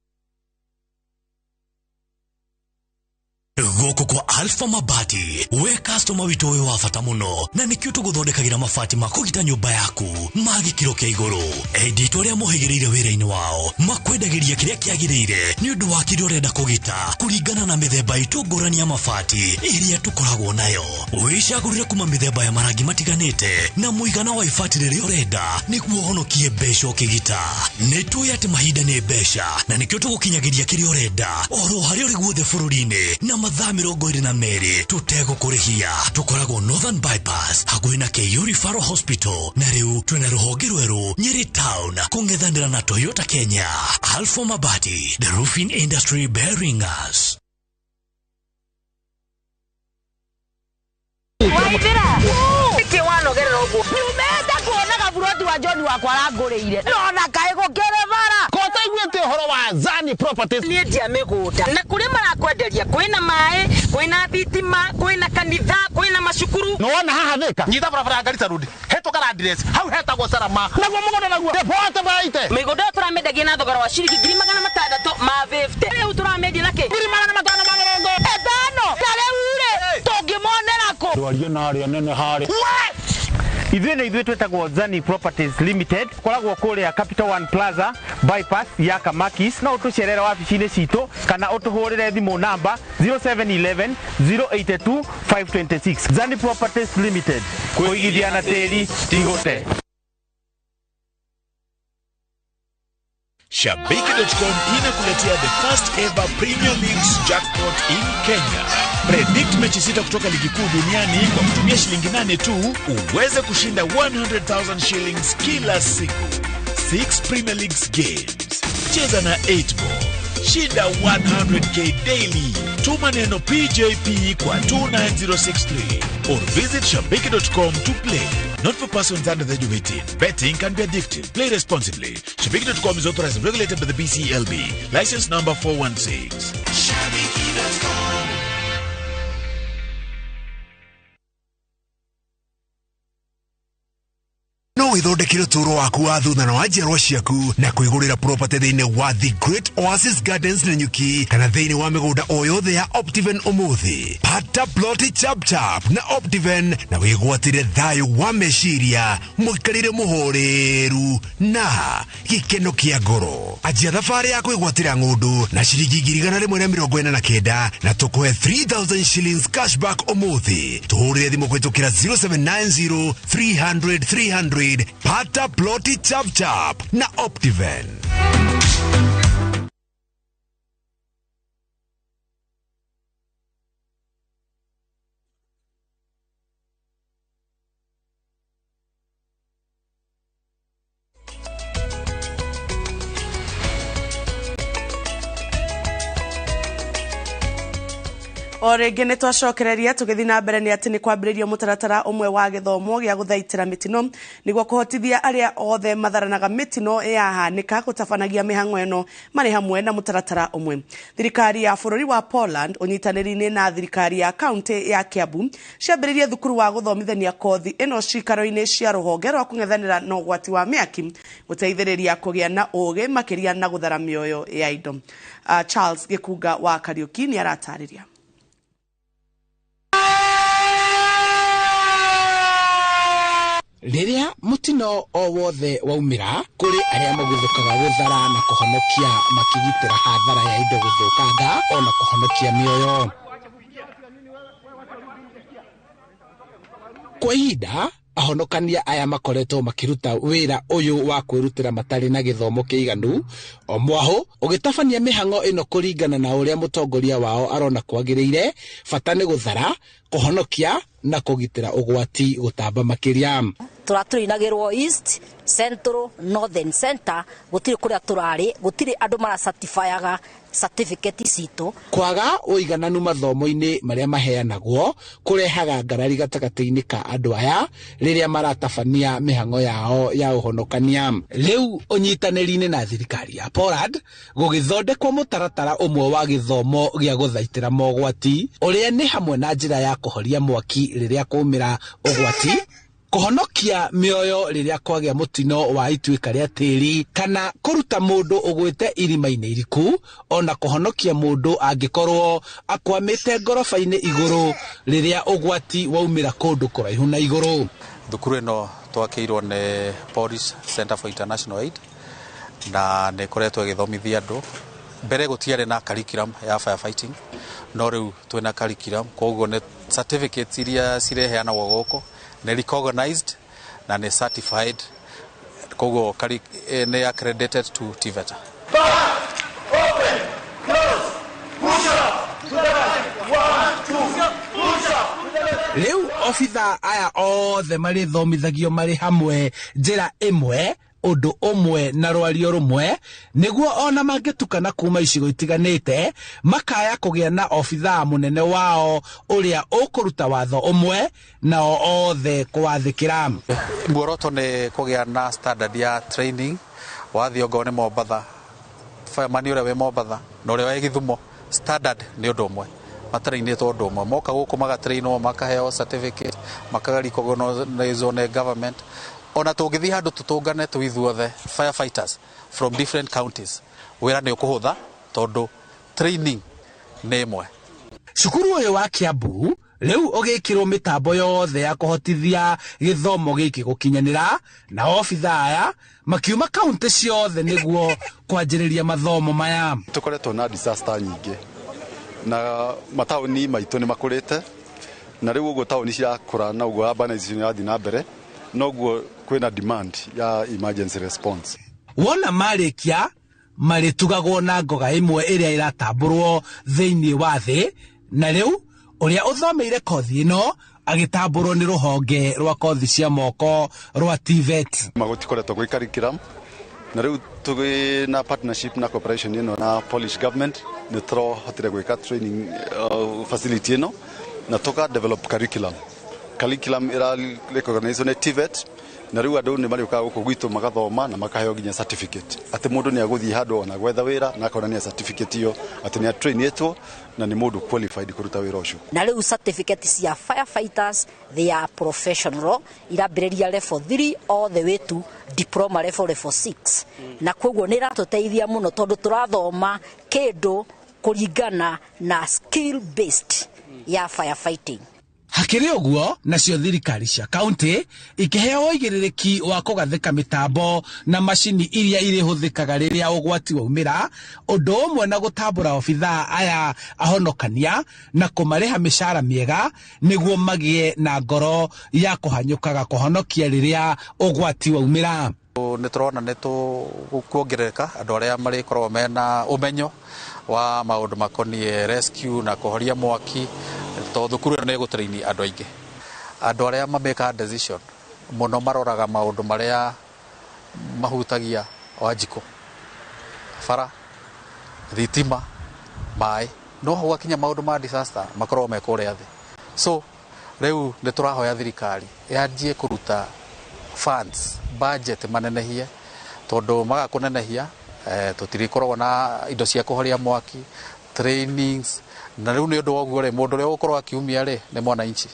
Gũkũ kwa Alpha Mabati we customer witũ ũyũ wa bata mũno na nĩkĩo tũgũthondekagĩra mabati ma kũgita nyũmba yaku ma gĩkĩro kĩa igũrũ. Endia itũ arĩa mohĩgĩrĩire wĩra-inĩ wao makwendagĩria kĩrĩa kĩagĩrĩire nĩ ũndũ wa kĩrĩa ũrenda kũgita kũringana na mĩthemba itũ ngũrani ya mabati ĩrĩa tũkoragwo nayo. Wĩcagũrĩre kuma mĩthemba ya marangi matiganĩte na mũigana wa ibati rĩrĩa ũrenda nĩguo ũhonokie mbeca ũkĩgita. Nĩ tũĩ atĩ mahinda nĩ mbeca na nĩkĩo tũgũkinyagĩria kĩrĩa ũrenda oro harĩa ũrĩ guothe bũrũri-inĩ na mathaa 22 tũtegũkũrĩhia. Tũkoragwo Northern Bypass hakuhĩ na KU Referral Hospital na rĩu twĩna rũhonge rwerũ Nyeri Town kũng'ethanĩra na Toyota Kenya. Alpha Mabati, the roofing industry bearing us. Waithira nĩkĩ wanogerera ũguo nyumĩte kuona gaburoti wa John wakwa arangũrĩire nona kaĩ gũkĩrĩ bara kotaiguĩte ũhoro wa Zani Properties. Niĩ ndia mĩgũnda na kũrĩa marakwenderia kwĩna maĩ, kwĩna thitima, kwĩna kanitha, kwĩna macukuru. Nĩwona haha Thĩka nyita barabara ya Garissa Road hetũka Landres hau hetagwo Salama naguo mũgũnda naguo depote baite mĩgũnda ĩyo tũramĩendagia na thogora wa ciringi 650 rĩu tũramĩendia na kĩ 550 ta rĩu rĩ tũngĩmonera kũ? Ndwarie na arĩa nene harĩ ithuĩ nĩ ithuĩ twĩtagwo Zani Properties Limited koragwo kũrĩa Capital One Plaza bypass ya Kamakis. No ũtũcerere wabici-inĩ citũ kana ũtũhũrĩre thimũ namba 0711 082 526. Zani Properties Limited, kũigithia na tĩri ti gũte. Shabiki.com inakuletea the first ever Premier Leagues jackpot in Kenya. Predict mechi 6 kutoka ligi kuu duniani kwa kutumia shilingi 8 tu uweze kushinda 100,000 shillings kila siku. 6 Premier Leagues games. Cheza na 8 ball. Shinda 100k daily. Tuma neno PJP kwa 29063 or visit shabiki.com to play. Not for persons under the age of 18. Betting can be addictive. Play responsibly. Shabiki.com is authorized and regulated by the BCLB. License number 416. Shabiki.com. No wĩthondekere ũtũũro waku wa thutha na wa njiarwa ciaku na kwĩgũrĩra property thĩinĩ wa The Great Oasis Gardens Nanyuki kana thĩinĩ wa mĩgũnda o yothe ya Optiven ũmũthĩ. Pata ploti chap chap na Optiven na wĩgwatĩre thayũ wa meciria, mũikarĩre mũhoreru na gĩkeno kĩa ngoro. Anjia thabarĩ ya kwĩgwatĩra ng'ũndũ na ciringi 149 na tũkũhe 3000 shillings cashback ũmũthĩ. Tũhũrĩre thimũ kũhĩtũkĩra 0790 300 300. Pata ploti chap chap na Optiven. O rĩngĩ nĩ twacokereria tũgĩthiĩ na mbere nĩ atĩ nĩ kwambĩrĩrio mũtaratara ũmwe wa gĩthomo gĩa gũthaitĩra mĩtino nĩguo kũhotithia arĩa othe matharanaga mĩtino yahanĩka gũtabanagia mĩhang'o ĩno marĩ hamwe na mũtaratara ũmwe. Thirikari ya bũrũri wa Poland ũnyitanĩri-inĩ na thirikari ya kaunti ya Kiambu ciambĩrĩirie thukuru wa gũthomithania kothi ĩno cikaro-inĩ cia rũhonge rwa kũng'ethanĩra na ũgwati wa mĩaki gũteithĩrĩria kũgĩa na ũgĩ makĩria na gũthara mĩoyo ya indo. Charles Gĩkunga wa Kariũki nĩ aratarĩria. Rĩrĩa mũtino o wothe waumĩra kũrĩ arĩa maguthũkaga gũthara na kũhonokia makĩgitĩra hathara ya indo gũthũkanga ona kũhonokia mĩoyo. Kwa ihinda ahonokania aya makoretwo makĩruta wĩra ũyũ wa kwĩrutĩra matarĩ na gĩthomo kĩiganu o mwaho ũgĩtabania mĩhang'o ĩno kũringana na ũrĩa mũtongoria wao arona kwagĩrĩire bata nĩ gũthara kũhonokia na kũgitĩra ũgwati gũtamba makĩria. Tũratũinagĩrwo East, Central, Northern Center gũtirĩ kũrĩa tũrarĩ gũtirĩ andũ maracertifyaga certificate citũ. Kwaga ũigananu mathomo-inĩ marĩa maheanagwo kũrehaga ngarari gatagatĩ-inĩ ka andũ aya rĩrĩa maratabania mĩhang'o yao ya ũhonokania. Rĩu ũnyitanĩri-inĩ na thirikari ya Poland gũgĩthondekwo mũtaratara ũmwe wa gĩthomo gĩa gũthaitĩra mogwati ũrĩa nĩ hamwe na njĩra ya kũhoria mwaki rĩrĩa kũmĩra ũgwati, kũhonokia mĩoyo rĩrĩa kwagĩa mũtino wa ituĩka rĩa tĩri kana kũruta mũndũ ũgwĩte irima-inĩ iriku ona kũhonokia mũndũ angĩkorwo akwamĩte ngoroba-inĩ igũrũ rĩrĩa ũgwati waumĩra kũndũ kũraihu na igũrũ. Thukuru ĩno twakĩirwo nĩ Polish Center for International Aid na nĩ ĩkoretwo ĩgĩthomithia andũ. Mbere gũtiarĩ na curriculum ya firefighting no rĩu twĩna curriculum, koguo nĩ certificates iria cireheanagwo gũkũ nĩ recognized na nĩ certified, koguo nĩ accredited to TVETA. Back, open, close, push up, to the right, 1 2, push up to the left. Rĩu obitha aya othe marĩthomithagio marĩ hamwe njĩra ĩmwe ũndũ ũmwe na rwario rũmwe nĩguo ona mangĩtukana kuma icigo itiganĩte makaya kũgĩa na obithaa mũnene wao ũrĩa ũkũruta watho ũmwe nao othe kũwathĩkĩra. Muoroto nĩ kũgĩa na standard ya training wathiĩ ongorwo nĩ Mombatha, fireman ũrĩa wĩ Mombatha na ũrĩa wĩ Gĩthumo, standard nĩ ũndũ ũmwe matarainĩtwo ũndũ ũmwe. Moka gũkũ magatrainwo makaheo certificate makarecognize nĩ government. Ona tũngĩthiĩ handũ tũtũngane twĩ ithuothe firefighters from different counties wĩra nĩ ũkũhũtha tondũ training nĩ ĩmwe. Cukuru ũyũ wa Kiambu rĩu ũgĩkĩrwo mĩtambo yothe ya kũhotithia gĩthomo gĩkĩ gũkinyanĩra na obitha aya makiuma kaunti ciothe nĩguo kwanjĩrĩria mathomo maya. Tũkoretwo na disaster nyingĩ na mataũni maitũ nĩ makũrĩte na rĩu ũguo taũni cirakũra na ũguo urbanization ĩrathiĩ na mbere noguo kwĩna demand ya emergency response. Wona marĩkia marĩtugagwo na ngoga ĩmwe ĩrĩa ĩratambũrwo thĩinĩ wa thĩ na rĩu ũrĩa ũthomeire kothi ĩno agĩtambũrwo nĩ rũhonge rwa kothi cia moko rwa TVET. Magũtikoretwo gwĩ curriculum na rĩu tũgĩ na partnership na cooperation ĩno na Polish government nĩ tũrahotire gwĩka training facility ĩno na tũka develop curriculum. Curriculum ĩra recognize nĩ TVET Na rĩu andũ nĩ marĩũkaga gũkũ gwitũ magathoma na makaheo nginya certificate, atĩ mũndũ nĩ agũthiĩ handũ ona gwetha wĩra na akonania certificate ĩyo atĩ nĩ atrainĩtwo na nĩ mũndũ qualified kũruta wĩra ũcio. Na rĩu certificate cia firefighters, they are professional, irambĩrĩria level 3 all the way to diploma level 6. Na koguo nĩ iratũteithia mũno tondũ tũrathoma kĩndũ kũringana na skill based ya firefighting. Hakĩrĩ ũguo, nacio thirikari cia kaunti ikĩheo ũigĩrĩrĩki wa kũgathĩka mĩtambo na macini iria irĩhũthĩkaga rĩrĩa ũgwati waumĩra, ũndũ ũmwe na gũtambũra obithaa aya ahonokania na kũmarĩha mĩcara mĩega nĩguo magĩe na ngoro ya kũhanyũkaga kũhonokia rĩrĩa ũgwati waumĩra. Nĩ tũrona nĩ tũkuongerereka andũ arĩa marĩkoragwo mena ũmenyo wa maũndũ makoniĩ rescue na kũhoria mwaki, tondũ thukuru ĩno nĩ ĩgũtraini andũ aingĩ. Andũ arĩa mamĩkaga decision mũno maroraga maũndũ marĩa mahutagia Wanjikũ, bara, thitima, maĩ, no gwakinya maũndũ ma disaster makoragwo me kũrĩa thĩ. So rĩu nĩ tũrahoya thirikari yanjie kũruta funds budget manenehie, tondũ maga kũnenehia tũtirĩkoragwo na indo cia kũhoria mwaki, trainings, na rĩu nĩ ũndũ wa ũguo rĩ, mũndũ ũrĩa ũgũkorwo akiumia rĩ nĩ mwananchi.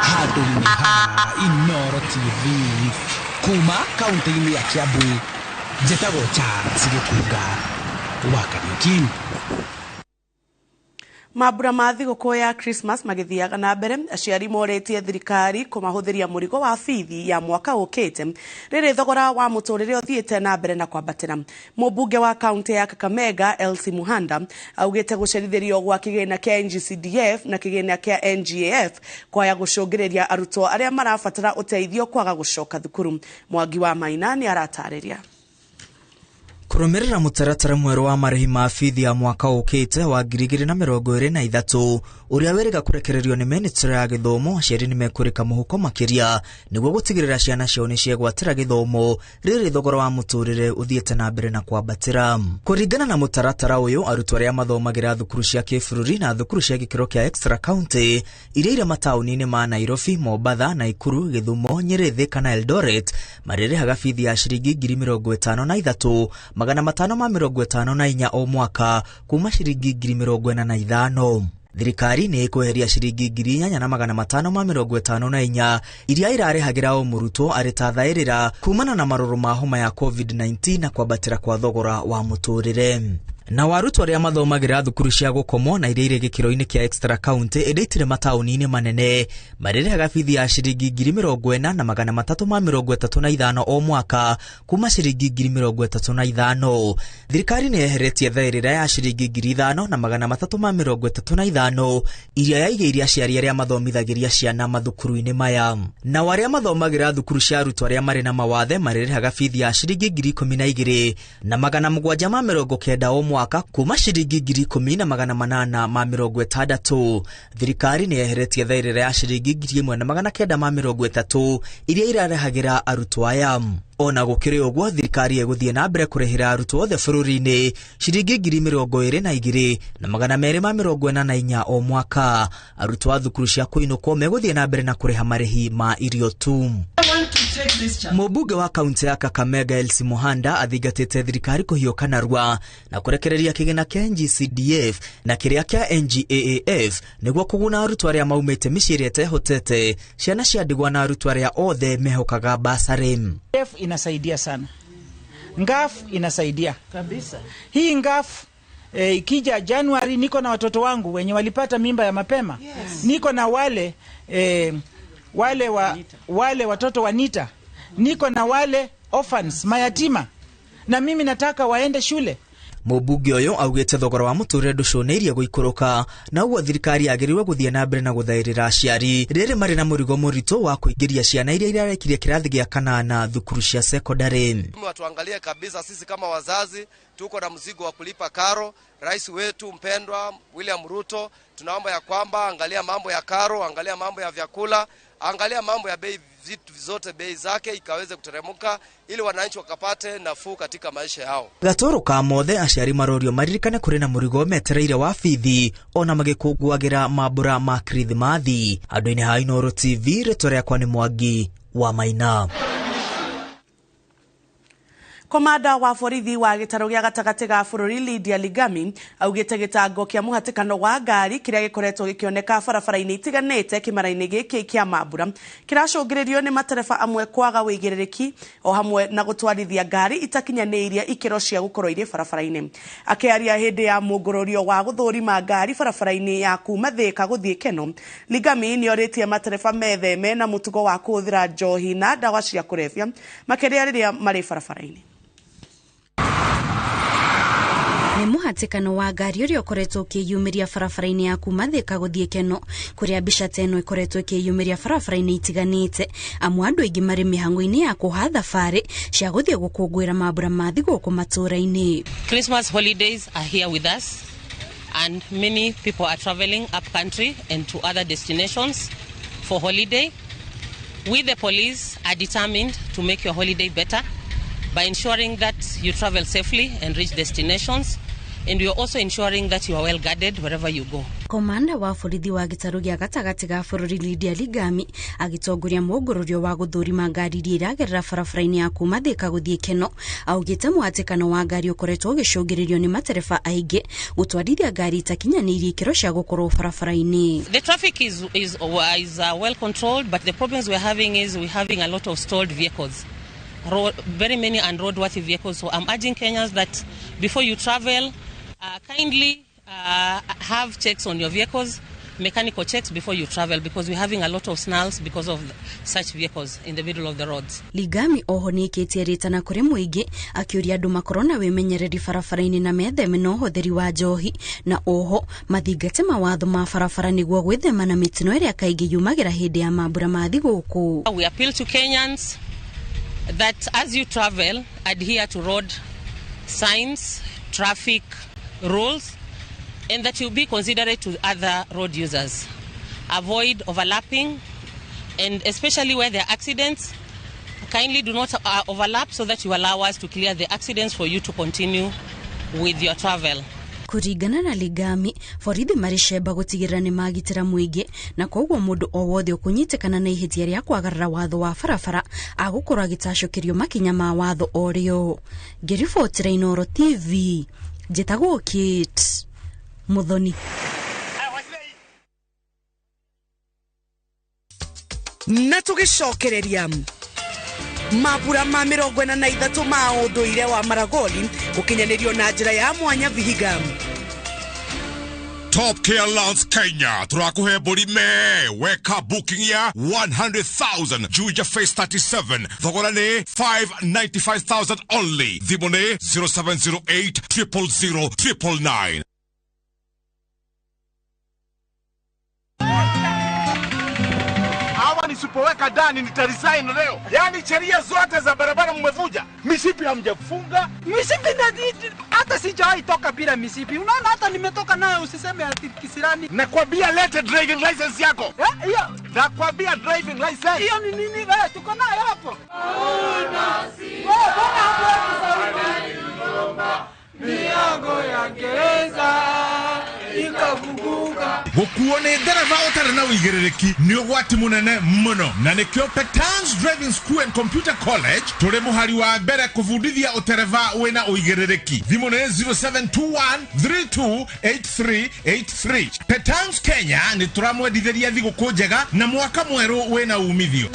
Handũ-inĩ ha Inooro TV kuma kaunti-inĩ ya Kiambu, njĩtagwo Charles Gĩkunga wa Kariuki. Mambura ma thigũkũ ya Christmas magĩthiaga na mbere, aciari morĩtie thirikari kũmahũthĩria mũrigo wa bithi ya mwaka ũkĩte rĩrĩ thogora wa mũtũrĩre ũthiĩte na mbere na kwambatĩra. Mũmbunge wa kaunti ya Kakamega Elsie Muhanda augĩte gũcerithĩrio gwa kĩgĩna kĩa NGCDF na kĩgĩna kĩa NGAF kwaya gũcũngĩrĩria arutwo arĩa marabatara ũteithio kwaga gũcoka thukuru. Mwangi wa Maina nĩ aratarĩria. Kũrũmĩrĩra mũtaratara mwerũ wa marĩhi ma bithi ya mwaka ũkĩte wa 2023 ũrĩa wĩrĩga kũrekererio nĩ ministry ya gĩthomo, aciari nĩ mekũrĩka mũhuko makĩria nĩguo gũtigĩrĩra ciana ciao nĩ ciegwatĩra gĩthomo rĩrĩ thogora wa mũtũrĩre ũthiĩte na mbere na kwambatĩra. Kũringana na mũtaratara ũyũ, arutwo arĩa mathomagĩra thukuru cia kĩbũrũri na thukuru cia gĩkĩro kĩa extra county iria irĩ mataũni-inĩ ma Nairobi, Mombatha, Naikuru, Gĩthumo, Nyĩrĩ, Thika na Eldoret marĩrĩhaga bithi ya ciringi 53,554 o mwaka kuma ciringi 45,000. Thirikari nĩ ĩkweheria ciringi 8,554 iria irarĩhagĩra o mũrutwo arĩ ta thaĩrĩra kumana na marũrũ ma homa ya COVID-19 na kwambatĩra kwa thogora wa mũtũrĩre. Na warutwo arĩa mathomagĩra thukuru cia gũkomwo na iria irĩ gĩkĩro-inĩ kĩa extra county ĩndĩ itirĩ mataũni-inĩ manene marĩrĩhaga bithi ya ciringi 40,335 o mwaka kuma ciringi 35,000. Thirikari nĩ yeheretie thaĩrĩra ya ciringi 5,335 iria yaigĩire aciari arĩa mathomithagĩria ciana mathukuru-inĩ maya. Na arĩa mathomagĩra thukuru cia arutwo arĩa marĩ na mawathe marĩrĩhaga bithi ya ciringi 12,790 o mwaka kuma ciringi 10,860. Thirikari nĩ yeheretie thaĩrĩra ya ciringi 1,930 iria irarehagĩra arutwo aya. Ona gũkĩrĩ ũguo, thirikari ĩgũthiĩ na mbere kũrĩhĩra arutwo othe bũrũri-inĩ ciringi 22,244 o mwaka. Arutwo a thukuru cia kũinũkwo megũthiĩ na mbere na kũrĩha marĩhi ma irio tu. Mũmbunge wa kaunti ya Kakamega Elsie Muhanda athingatĩte thirikari kũhiũka narua na kũrekereria kĩgĩna kĩa NGCDF na kĩrĩa kĩa NGAAF nĩguo kũguna arutwo arĩa maumĩte mĩciĩ ĩrĩa ĩtehotete, ciana cia ndigwa na arutwo arĩa othe mehokaga basarĩ. NGAF inasaidia sana. NGAF inasaidia kabisa. Hii NGAF ikija Januari, niko na watoto wangu wenye walipata mimba ya mapema. Yes. Niko na wale wale watoto wa NITA. Niko na wale orphans, mayatima. Na mimi nataka waende shule. Mũmbunge ũyũ augĩte thogora wa mũtũrĩre ndũcũnĩirie gũikũrũka na ũguo thirikari yagĩrĩirwo gũthiĩ na mbere na gũthaĩrĩra aciari rĩrĩ marĩ na mũrigo mũritũ wa kũingĩria ciana iria irarekirie kĩrathi gĩa kanana thukuru cia sekondari. Watuangalie kabisa sisi kama wazazi, tuko na mzigo wa kulipa karo. Rais wetu mpendwa William Ruto, tunaomba ya kwamba angalia mambo ya karo, angalia mambo ya vyakula, angalia mambo ya bei vitu zote bei zake ikaweze kuteremka ili wananchi wakapate nafuu katika maisha yao. Gatoro ka mothe aciari marorio maririkane kuri na murigo metereire wa bithi ona magikũngũagĩra mambura ma Kirithimathi. Andũ-inĩ ha Inooro TV, rĩtwa rĩakwa nĩ Mwangi wa Maina. Komanda wa borithi wa gĩtarũ gĩa gatagatĩ ga bũrũri Lydia Ligami augĩte gĩtango kĩa mũhatĩkano wa ngari kĩrĩa gĩkoretwo gĩkĩoneka barabara-inĩ itiganĩte kĩmera-inĩ gĩkĩ kĩa mambura kĩracũngĩrĩrio nĩ matereba amwe kwaga wĩigĩrĩrĩki o hamwe na gũtwarithia ngari itakinyanĩirie ikĩro cia gũkorwo irĩ barabara-inĩ. Akĩaria hĩndĩ ya mũngũrũrio wa gũthũrima ngari barabara-inĩ ya kuma Thĩka gũthiĩ Keno, Ligami nĩorĩtie matereba metheme na mũtugo wa kũhũthĩra njohi na ndawa cia kũrebia makĩria rĩrĩa marĩ barabara-inĩ. Nĩ mũhatĩkano wa ngari ũrĩa ũkoretwo ũkĩyumĩria barabara-inĩ ya kuma Thĩka gũthiĩ Keno, kũrĩa mbica ta ĩno ĩkoretwo ĩkĩyumĩria barabara-inĩ itiganĩte, amu andũ aingĩ marĩ mĩhang'o-inĩ ya kũha thabarĩ cia gũthiĩ gũkũngũĩra mambura ma thigũkũ matũũra-inĩ. Christmas holidays are here with us and many people are traveling up country and to other destinations for holiday. We the police are determined to make your holiday better by ensuring that you travel safely and reach destinations, and we are also ensuring that you are well guarded wherever you go. Komanda wa borithi wa gĩtarũ gĩa gatagatĩ ga bũrũri Lydia Ligami agĩtongoria mũngũrũrio wa gũthũrima ngari iria iragerera barabara-inĩ ya kuma Thĩka gũthiĩ Keno augĩte mũhatĩkano wa ngari ũkoretwo ũgĩcũngĩrĩrio nĩ matereba aingĩ gũtwarithia ngari itakinyanĩirie ikĩro cia gũkorwo barabara-inĩ. The traffic is well controlled, but the problems we're having is we're having a lot of stalled vehicles. Very many unroadworthy vehicles. So I'm urging Kenyans that before you travel, kindly have checks on your vehicles, mechanical checks before you travel, because we're having a lot of snarls because of such vehicles in the middle of the roads. Ligami oho nĩĩkĩtie rĩtana kũrĩ mũingĩ akĩũria andũ makorwo na wĩmenyereri barabara-inĩ na metheme na ũhũthĩri wa njohi, na oho mathingate mawatho ma barabara nĩguo gwĩthema na mĩtino ĩrĩa kaingĩ yumagĩra hĩndĩ ya mambura ma thigũkũ. We appeal to Kenyans that as you travel, adhere to road signs, traffic rules, and that you be considerate to other road users. Avoid overlapping, and especially where there are accidents, kindly do not overlap so that you allow us to clear the accidents for you to continue with your travel. Kũringana na Ligami, borithi marĩ cemba gũtigĩrĩra nĩ magitĩra mũingĩ, na koguo mũndũ o wothe ũkũnyitĩkana na ihĩtia rĩa kwagarara watho wa barabara agũkorwo agĩtacũkĩrio makinya ma watho o rĩo. Ngĩribotera Inooro TV, njĩtagwo Kate Muthoni. Na tũgĩcokereria mambura ma 43 ma ũndũire wa Maragoli gũkinyanĩrio na njĩra ya mwanya Vihiga. Top Care Lands Kenya tũrakũhe mbũri me weka booking ya 100,000 Juja Phase 37 thogora nĩ 595,000 only. Thimũ nĩ 0708 000 999. Nisipoweka ndani nitaresign leo. Yaani sheria zote za barabara mmevuja. Mishipi hamjafunga. Mishipi hata sijawahi toka bila mishipi. Unaona hata nimetoka nayo, usiseme ati kisirani. Nakwambia lete driving license yako. Hiyo. Nakwambia driving license. Hiyo ni nini wewe? Tuko nayo hapo. Wewe bwana hapo milango ya gereza ikafunguka. Gũkuo nĩ ndereba ũtarĩ na ũigĩrĩrĩki nĩ ũgwati mũnene mũno, na nĩkĩo Petans Driving School and Computer College tũrĩ mũhari wa mbere kũbundithia ũtereba wĩna ũigĩrĩrĩki. Thimũ nĩ 0721328383. Petans Kenya nĩ tũramwendithĩria thigũkũ njega na mwaka mwerũ wĩna umithio.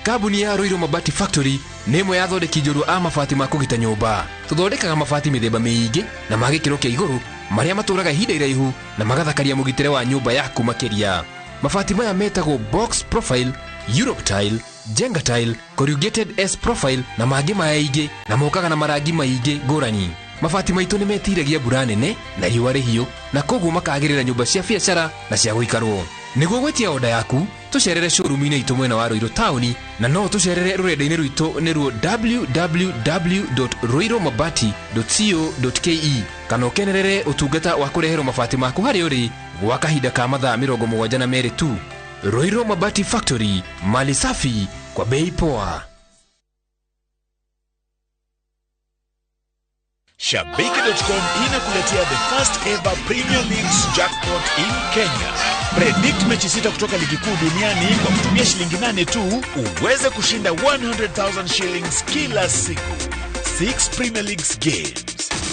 Kambuni ya Ruiru Mabati Factory nĩ ĩmwe ya athondeki njorua a mabati ma kũgita nyũmba. Tũthondekaga mabati mĩthemba mĩingĩ na ma gĩkĩro kĩa igũrũ marĩa matũraga ihinda iraihu na magathakaria mũgitĩre wa nyũmba yaku makĩria. Mabati maya metagwo box profile, Europe tile, Jenga tile, corrugated S profile na mangĩ maingĩ, na mokaga na marangi maingĩ ngũrani. Mabati maitũ nĩ metiragia mbura nene na riũa rĩhiũ, na koguo makagĩrĩra nyũmba cia biacara na cia gũikarwo. Nĩguo gwĩtia oda yaku, tũcerere showroom-inĩ itũ mwena wa Ruiru taũni, na no tũcerere rũrenda-inĩ rwitũ nĩruo www.ruirumabati.co.ke, kana ũkenerere ũtungata wa kũreherwo mabati maku harĩa ũrĩ Gwa kahinda ka mathaa 72 tu. Ruiru Mabati Factory, mali safi kwa bei poa. Shabiki.com inakuletea the first ever Premier League's jackpot in Kenya. Predict mechi 6 kutoka ligi kuu duniani kwa kutumia shilingi 8 tu uweze kushinda 100,000 shillings kila siku. 6 Premier Leagues games.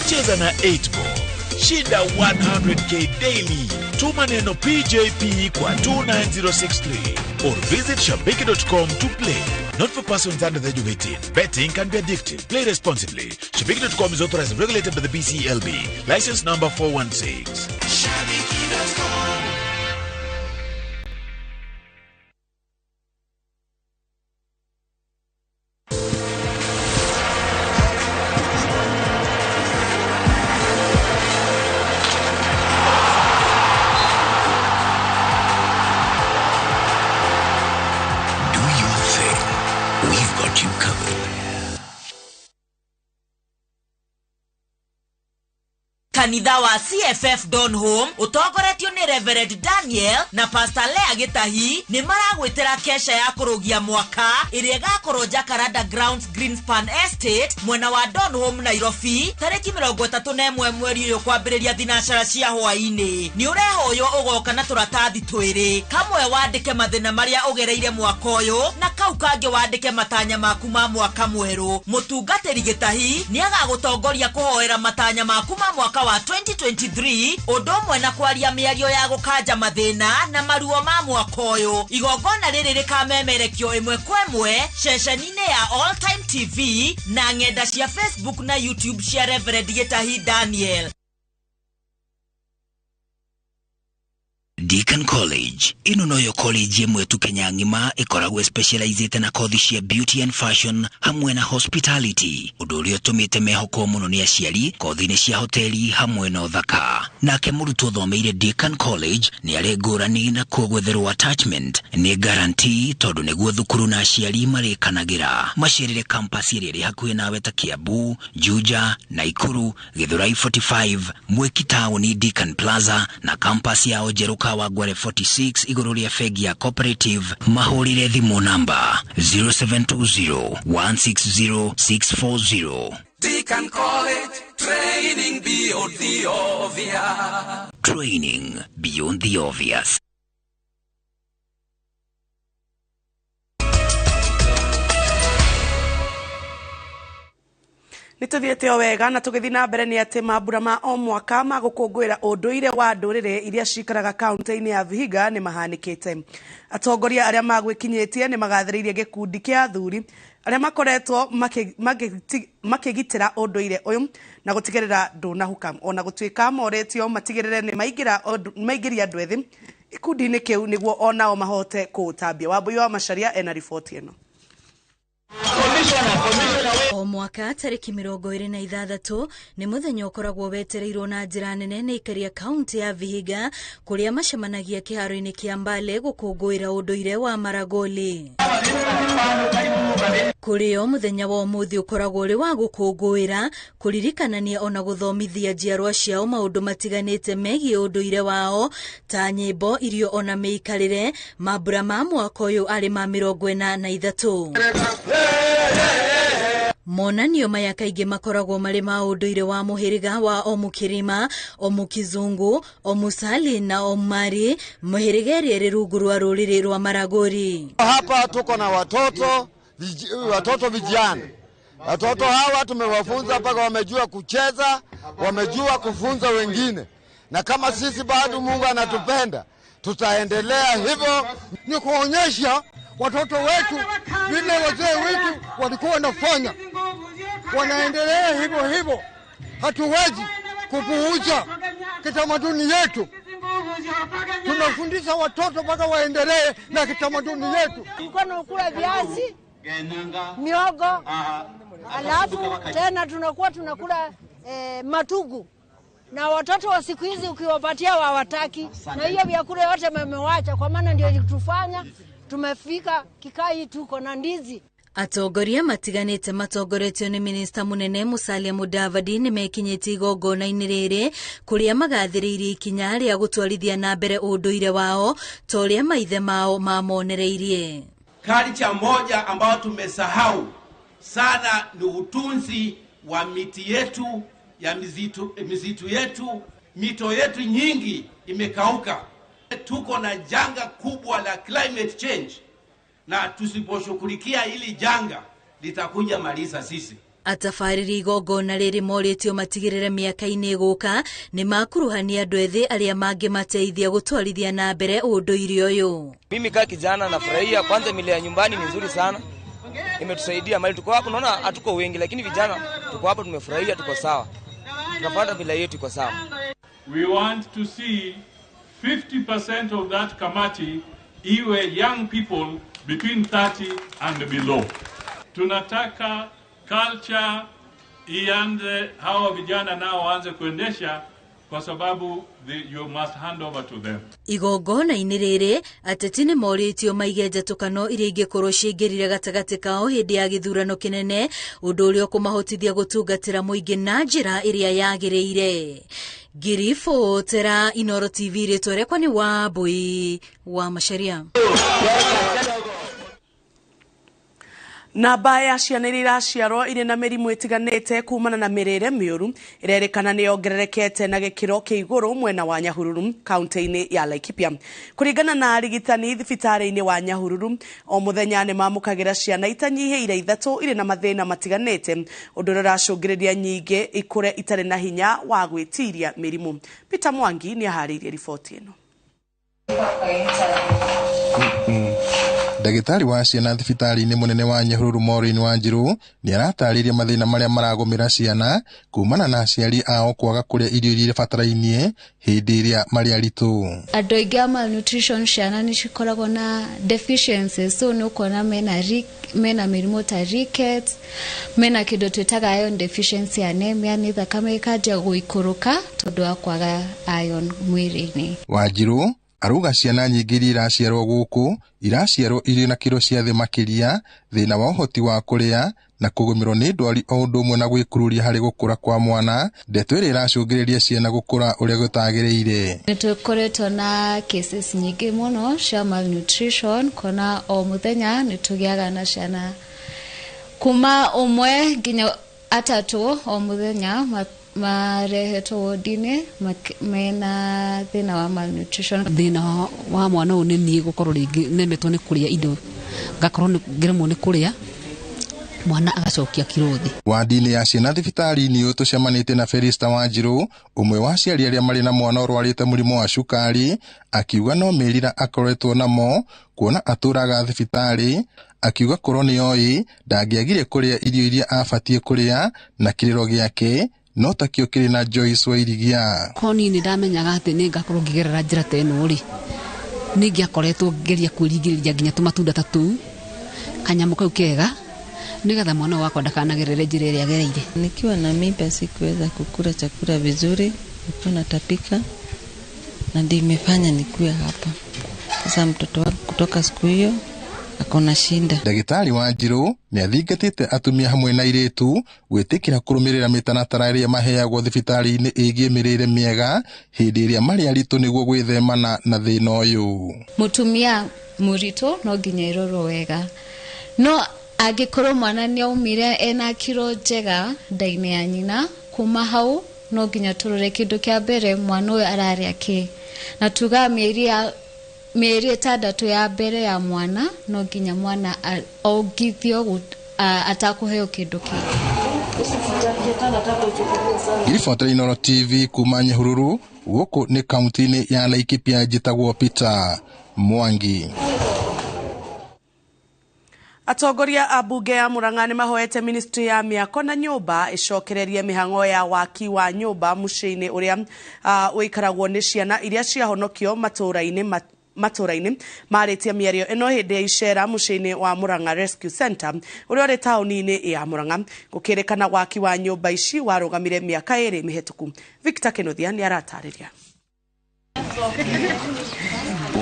Cheza na 8 ball. Shinda 100k daily. Tuma neno PJP kwa 29063 or visit shabiki.com to play. Not for persons under the age of 18. Betting can be addictive. Play responsibly. Shabiki.com is authorized and regulated by the BCLB. License number 416. Shabiki.com. Kanitha wa CFF Donholm utongoretio ni Reverend Daniel na Pastor Lea Gitahi ni maragwitira kesha ya kurugia mwaka iria igakorwo Jacaranda Grounds Greenspan Estate mwena wa Donholm Nairobi tariki 31 mweri uyu kwambiriria thinacara cia hwaini. Ni urehoywo ugoka na turatathi twiri, kamwe wandike mathina maria ugereire mwaka uyu na kau kangi wandike matanya maku ma mwaka mweru. Mutungatiri Gitahi ni agagutongoria kuhoera matanya maku ma mwaka wa 2023 undu umwe na kwaria miario ya gukanja mathina na maruo ma mwaka uyu. Igongona riri rikamemerekio imwe kwa imwe ceceni-ini ya All Time TV na ng'enda cia Facebook na YouTube cia Reverend Gitahi Daniel. Deacon College ino noyo college ĩmwe tu Kenya ng'ima ĩkoragwo specializĩte na kothi cia beauty and fashion hamwe na hospitality, ũndũ ũrĩa ũtũmĩte mehokwo mũno nĩ aciari kothi-inĩ cia hoteli hamwe na ũthaka. Nake mũrutwo ũthomeire Deacon College nĩ arĩ ngũrani na kuo gwetherwo attachment nĩ guarantee tondũ nĩguo thukuru na aciari marĩkanagĩra. Macerere campus ĩrĩa ĩrĩ hakuhĩ nawe ta Kiambu, Juja, Naikuru, Githurai 45, Mwiki Town, Deacon Plaza na campus yao njerũ Kawangware 46 igũrũ rĩa bengi ya Cooperative. Mahũrĩre thimũ namba 0720 160 640. Deacon College, training beyond the obvious. Training beyond the obvious. Nituthiete o wega na tugithi na mbere ni ati mambura ma o mwaka ma gukungwira unduire wa ndurire iria cikaraga kaunti-ini ya Vihiga ni mahanikite. Atongoria aria magwikinyitie ni magathiriirie gikundi kia athuri aria makoretwo makigitira unduire uyu na gutigirira ndunahuka, ona gutuika moretio matigirire ni maingiria andu ethi ikundi-ini kiu niguo onao mahote kuutambia. Wambui wa Macharia ena riboti ino. O mwaka tariki 26 ni muthenya ukoragwo wetereirwo na njira nene ni ikaria kaunti ya Vihiga kuria macemanagia kiharo-ini kia Mbale gukungũĩra ũndũire wa Maragoli. Kũrĩo muthenya wa ũmũthĩ ũkoragwo ũrĩ wa gũkũngũĩra, kũririkanania ona gũthomithia njiarwa ciao maũndũ matiganĩte megiĩ ũndũire wao ta nyĩmbo, irio ona mĩikarĩre. Mambura ma mwaka ũyũ arĩ ma 43. Monanio maya kaingĩ makoragwo marĩ ma ũndũire wa mũhĩrĩga wa Omukirima, Omukizungu, Omusali na Omari, mũhĩrĩga ĩrĩa ĩrĩ rungu rwa rũrĩrĩ rwa Maragoli. Hapa tuko na watoto vijana. Watoto hawa tumewafunza mpaka wamejua kucheza, wamejua kufunza wengine. Na kama sisi bado Mungu anatupenda, tutaendelea hivyo. Ni kuonyesha watoto wetu vile wazee wetu walikuwa wanafanya, wanaendelea hivyo hivyo. Hatuwezi kupuuza kitamaduni yetu. Tunafundisha watoto mpaka waendelee na kitamaduni yetu. Tulikuwa tunakula viazi, miogo, alafu tena tunakuwa tunakula matugu. Na watoto wa siku hizi ukiwapatia hawataki, na hiyo vyakula yote wamewacha, kwa maana ndio ilitufanya tumefika kikai tuko na ndizi. Atongoria matiganĩte matongoretio nĩ minista mũnene Musalia Mudavadi nĩmekinyĩtie igongona-inĩ rĩrĩ kũrĩa magathĩrĩirie ikinya rĩa gũtwarithia na mbere ũndũire wao ta ũrĩa maithe mao mamonereirie. Culture moja ambayo tumesahau sana ni utunzi wa miti yetu ya misitu yetu. Mito yetu nyingi imekauka. Tuko na janga kubwa la climate change, na tusiposhughulikia hili janga litakuja maliza sisi. Atabarĩri igongona rĩrĩ morĩtio matigĩrĩre mĩaka-inĩ ĩgũka nĩ makuruhania andũ ethĩ arĩa mangĩmateithia gũtwarithia na mbere ũndũire ũyũ. Mimi kama kijana nafurahia, kwanza mila ya nyumbani ni nzuri sana, imetusaidia mali. Tuko hapo, naona hatuko wengi, lakini vijana tuko hapo, tumefurahia, tuko sawa, tunafuata mila yetu iko sawa. We want to see 50% of that committee iwe young people between 30 and below. Tunataka culture ianze, hawa vijana nao waanze kuendesha, kwa sababu you must hand over to them. Igongona-inĩ rĩrĩ ateti nĩ morĩtio maige njatũkano iria ingĩkorwo ciaingĩrire gatagatĩ kao hĩndĩ ya gĩthurano kĩnene, ũndũ ũrĩa ũkũmahotithia gũtungatĩra mũingĩ na njĩra ĩrĩa yagĩrĩire. Ngiribotera Inooro TV, rĩtwa rĩakwa nĩ Wambui wa Macharia. Namba ya ciana iria iraciarwo irĩ na mĩrimũ ĩtiganĩte kumana na mĩrĩre mĩũru ĩrerĩkana nĩ yongererekete na gĩkĩro kĩa igũrũ mwena wa Nyahururu kaunti-inĩ ya Laikipia. Kũringana na arigitani thibitarĩ-inĩ wa Nyahururu, o mũthenya nĩ mamũkagĩra ciana itanyihĩire 3 irĩ na mathĩna matiganĩte, ũndũ ũrĩa ũracũngĩrĩria nyingĩ ikũre itarĩ na hinya wa gwĩtiria mĩrimũ. Peter Mwangi nĩ aharĩirie riboti ĩno. Ndagĩtarĩ wa ciana thibitarĩ-inĩ mũnene wa Nyahururu Maureen Wanjiru nĩ aratarĩria mathĩna marĩa maragũmĩra ciana kumana na aciari ao kwaga kũrĩa irio iria ibatarainie hĩndĩ ĩrĩa marĩ aritũ. Andũ aingĩ a malnutrition ciana nĩ cikoragwo na deficiencies, so nĩ ũkuona mena mĩrimũ ta rickets, mena kĩndũ twĩtaga iron deficiency anemia, nĩ thakame ĩkanjia gũikũrũka tondũ wa kwaga iron mwĩrĩ-inĩ. Wanjiru aruga ciana nyingĩ iria iraciarwo gũkũ iraciarwo irĩ na kiro cia thĩ makĩria, thĩna wa ũhoti wa kũrĩa na kũgũmĩrwo nĩ ndwari o ũndũ ũmwe na gwĩkururia harĩ gũkũra kwa mwana, ndeto ĩrĩa ĩracũngĩrĩria ciana gũkũra ũrĩa gũtagĩrĩire. Nĩ tũkoretwo na cases nyingĩ mũno cia malnutrition, kuona o mũthenya nĩ tũgĩaga na ciana kuma 1 nginya 3 o mũthenya marehetwo wodi-inĩ mena thĩna wa malnutrition. Thĩna wa mwana ũyũ nĩ niĩ gũkorwo rĩngĩ nemetwo nĩ kũrĩa indo, ngakorwo ngĩremwo nĩ kũrĩa, mwana agacokia kiro thĩ. Wadi-inĩ ya ciana thibitarĩ-inĩ ũyũ tũcemanĩtie na Felista Wanjiru, ũmwe wa aciari arĩa marĩ na mwana ũrwarĩte mũrimũ wa cukari, akiuga no mĩrira akoretwo namo kuona atũraga thibitarĩ, akiuga korwo nĩ oĩ ndangĩagire kũrĩa irio iria abatiĩ kũrĩa na kĩrĩro gĩake no takĩo kĩrĩ na Joyce Wairigia. Ko niĩ nĩ ndamenyaga atĩ nĩ ngakorwo ngĩgerera njĩra ta ĩno rĩ, nĩ ingĩakoretwo ngĩgeria kwĩringĩrĩria nginya tũmatunda ta tũu, kanyamũ kau kega, nĩgetha mwana wakwa ndakanagerere njĩra ĩrĩa agereire. Nikiwa na mimba sikuweza kukula chakula vizuri, nilikuwa natapika na ndio imefanya nikuwe hapa. Sasa mtoto wangu kutoka siku hiyo akona shinda. Ndagĩtarĩ Wanjiru nĩ athingatĩte atumia hamwe na airĩtu gwĩtĩkĩra kũrũmĩrĩra mĩtaratara ĩrĩa maheagwo thibitarĩ-inĩ ĩgiĩ mĩrĩre mĩega hĩndĩ ĩrĩa marĩ aritũ nĩguo gwĩthemana na thĩna ũyũ. Mũtumia mũritũ no nginya ĩrorwo wega, no angĩkorwo mwana nĩ aumire ena kiro njega nda-inĩ ya nyina, kuma hau no nginya tũrore kĩndũ kĩa mbere mwana ũyũ ararĩa kĩ, na tuga mĩeri 6 ya mbere ya mwana no nginya mwana ongithio atakũheo kĩndũ kĩngĩ. Ngiribotera Inooro TV kuma Nyahururu, gũkũ nĩ kaunti-inĩ ya Laikipia, njĩtagwo Peter Mwangi. Atongoria a bunge ya Murang'a nĩ mahoete ministry ya mĩako na nyũmba ĩcokererie mĩhang'o ya waki wa nyũmba mũciĩ-inĩ ũrĩa ũikaragwo nĩ ciana iria ciahonokio matũũra-inĩ marĩtie mĩario ĩno hĩndĩ ya icera mũciĩ-inĩ wa Murang'a Rescue Center ũrĩa ũrĩ taũni-inĩ ya Murang'a. Gũkĩrĩkana waki wa nyũmba ici warũgamire mĩaka 2 mĩhĩtũku. Victor Kĩnuthia nĩ aratarĩria.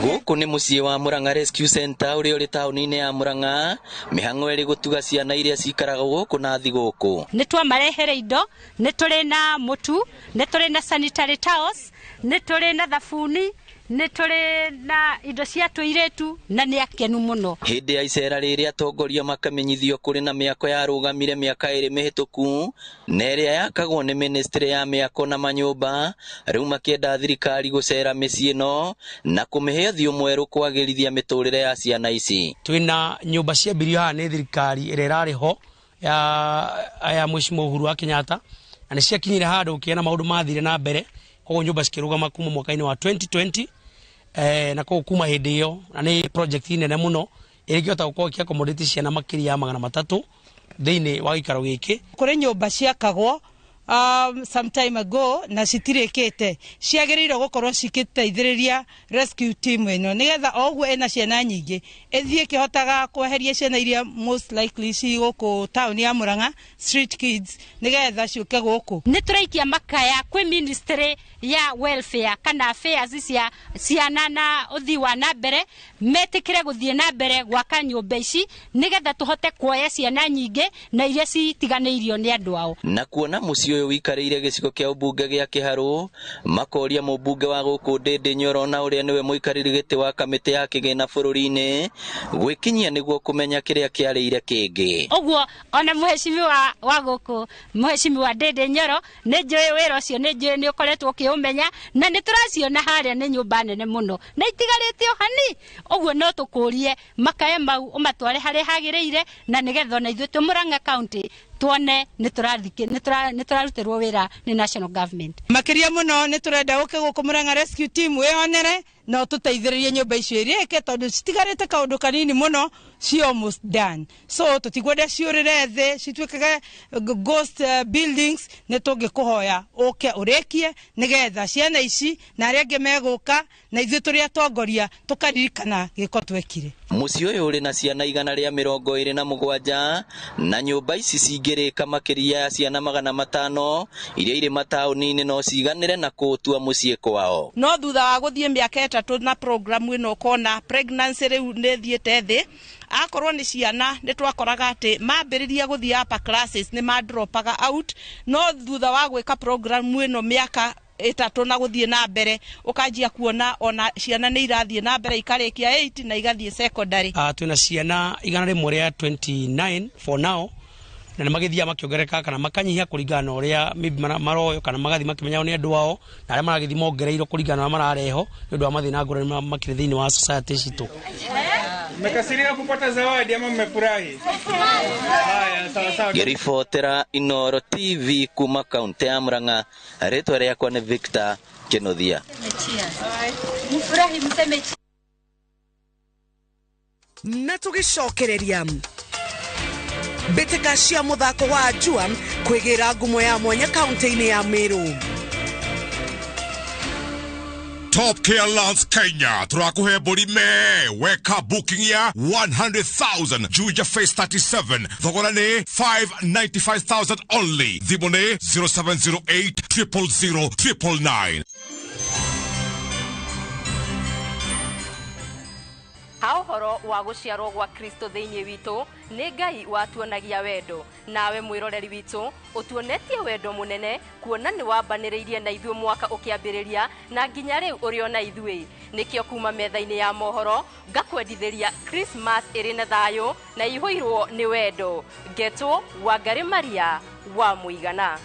Gũkũ nĩ mũciĩ wa Murang'a Rescue Center ũrĩa ũrĩ taũni-inĩ ya Murang'a, mĩhang'o ĩrĩ gũtuga ciana iria cikaraga gũkũ na thigũkũ. Nĩ twamarehere indo, nĩ tũrĩ na mũtu, nĩ tũrĩ na sanitary towels, nĩ tũrĩ na thabuni, nĩ tũrĩ na indo cia tũirĩtu na nĩ akenu mũno. Hĩndĩ ya icera rĩrĩ atongoria makamenyithio kũrĩ na mĩako yarũgamire mĩaka 2 mĩhĩtũku na ĩrĩa yakagwo nĩ ministry ya mĩako na manyũmba, rĩu makĩenda thirikari gũcera mĩciĩ ĩno na kũmĩhe ũthiũ mwerũ kwagĩrithia mĩtũrĩre ya ciana ici. Twĩna nyũmba ciambirio haha nĩ thirikari ĩrĩa ĩrarĩ ho ya Mheshimiwa Uhuru wa Kenyatta, na nĩ ciakinyire handũ ũkĩona maũndũ mathire na mbere, koguo nyũmba cikĩrũgama kuma mwaka-inĩ wa 2020. Na koguo kuma hĩndĩ ĩyo na nĩ project nene mũno ĩrĩa ĩngĩhota gũkorwo ĩkĩ-accommodate ciana makĩria ya 300 thĩinĩ wa gĩikaro gĩkĩ. Kũrĩ nyũmba ciakagwo some time ago na citirĩkĩte, ciagĩrĩirwo gũkorwo cikĩteithĩrĩria rescue team ĩno nĩgetha o ũguo ĩna ciana nyingĩ ĩthiĩ ĩkĩhotaga kweheria ciana iria most likely ci gũkũ taũni ya Murang'a, street kids, nĩgetha ciũke gũkũ. Nĩ tũraikia makaya kwĩ ministry ya welfare kana affairs cia ciana na ũthii wa na mbere, metĩkĩre gũthiĩ na mbere gwaka nyũmba ici nĩgetha tũhote kuoya ciana nyingĩ na iria citiganĩirio nĩ andũ ao. Na kuona mũciĩ ũyũ ũikarĩire gĩcigo kĩa ũmbunge gĩa Kĩharũ, makoria mũmbunge wa gũkũ Ndĩndĩ Nyoro na ũrĩa nĩwe mũikarĩri gĩtĩ wa kamĩtĩ ya kĩgĩna bũrũri-inĩ gwĩkinyia nĩguo kũmenya kĩrĩa kĩarĩire kĩngĩ. Ũguo ona mũhecimiwa wa gũkũ, mũhecimiwa Ndĩndĩ Nyoro, nĩ njũĩ wĩra ũcio, nĩ njũĩ nĩ ũkoretwo ũkĩũmenya na nĩ tũraciona harĩa nĩ nyũmba nene mũno na itigarĩte o hani. Ũguo no tũkũrie makaya mau ũmatware harĩa hagĩrĩire na nĩgetha ona ithuĩ twĩ Murang'a County tuone nĩ tũrarutĩrwo wĩra nĩ national government. Makĩria mũno nĩ tũrenda ũke gũkũ Murang'a Rescue Team wĩonere na ũtũteithĩrĩrie nyũmba icio irĩke tondũ citigarĩte kaũndũ kanini mũno, ci almost done, so tũtikwenda ciũrĩre thĩ cituĩkage ghost buildings. Nĩ tũngĩkũhoya ũke ũrĩkie nĩgetha ciana ici na arĩa angĩ megũka na ithuĩ tũrĩ atongoria tũkaririkana gĩko twekire. Mũciĩ ũyũ ũrĩ na ciana 127 na nyũmba ici cingĩrĩka makĩria ya ciana 500 iria irĩ mataũni-inĩ no ciganĩre na kũũtua mũciĩ kwao. No thutha wa gũthiĩ mĩaka 3 na program ĩno ũkona pregnancy rĩu nĩ ĩthiĩte thĩ. Akorwo nĩ ciana nĩ twakoraga atĩ mambĩrĩria gũthiĩ upper classes nĩ madropaga out, no thutha wa gwĩka program ĩno mĩaka 3 na gũthiĩ na mbere ũkanjia kuona ona ciana nĩ irathiĩ na mbere ikarĩkia 8 na igathiĩ secondary. Twĩna ciana 129 for now na nĩ magĩthiaga makĩongerereka kana makanyihia kũringana na ũrĩa maybe maroyo kana magathiĩ makĩmenyagwo nĩ andũ ao na arĩa maragĩthiĩ mongereirwo kũringana na ũrĩa marareho nĩ ũndũ wa mathĩna ngũrani makĩrĩ thĩinĩ wa society citũ. Mmekasirika kupata zawadi ama mmefurahi? Haya, sawa sawa. Ngĩribotera Inooro TV kuma kaunti ya Murang'a, rĩtwa rĩakwa nĩ Victor Kĩnuthia. Mfurahi mseme. Na tũgĩcokereria mbĩtĩka cia mũthako wa njua kwĩgĩra ngumo ya mwanya kaunti-inĩ ya Meru. Top Care Lands Kenya turakuhe mbũri me weka booking ya 100,000 Juja Phase 37 thogora nĩ 595,000 only, thimũ nĩ 0708 000 999. Ha ũhoro wa gũciarwo gwa Kristo thĩinĩ witũ nĩ Ngai watuonagia wendo, nawe mwĩroreri witũ ũtuonetie wendo mũnene kuona nĩ wambanĩrĩirie na ithuĩ mwaka ũkĩambĩrĩria na nginya rĩu ũrĩ ona ithuĩ. Nĩkĩo kuma metha-inĩ ya mohoro ngakwendithĩria Christmas ĩrĩ na thayũ na ĩihũirwo nĩ wendo. Ngetwo Wangari Maria wa Mũigana.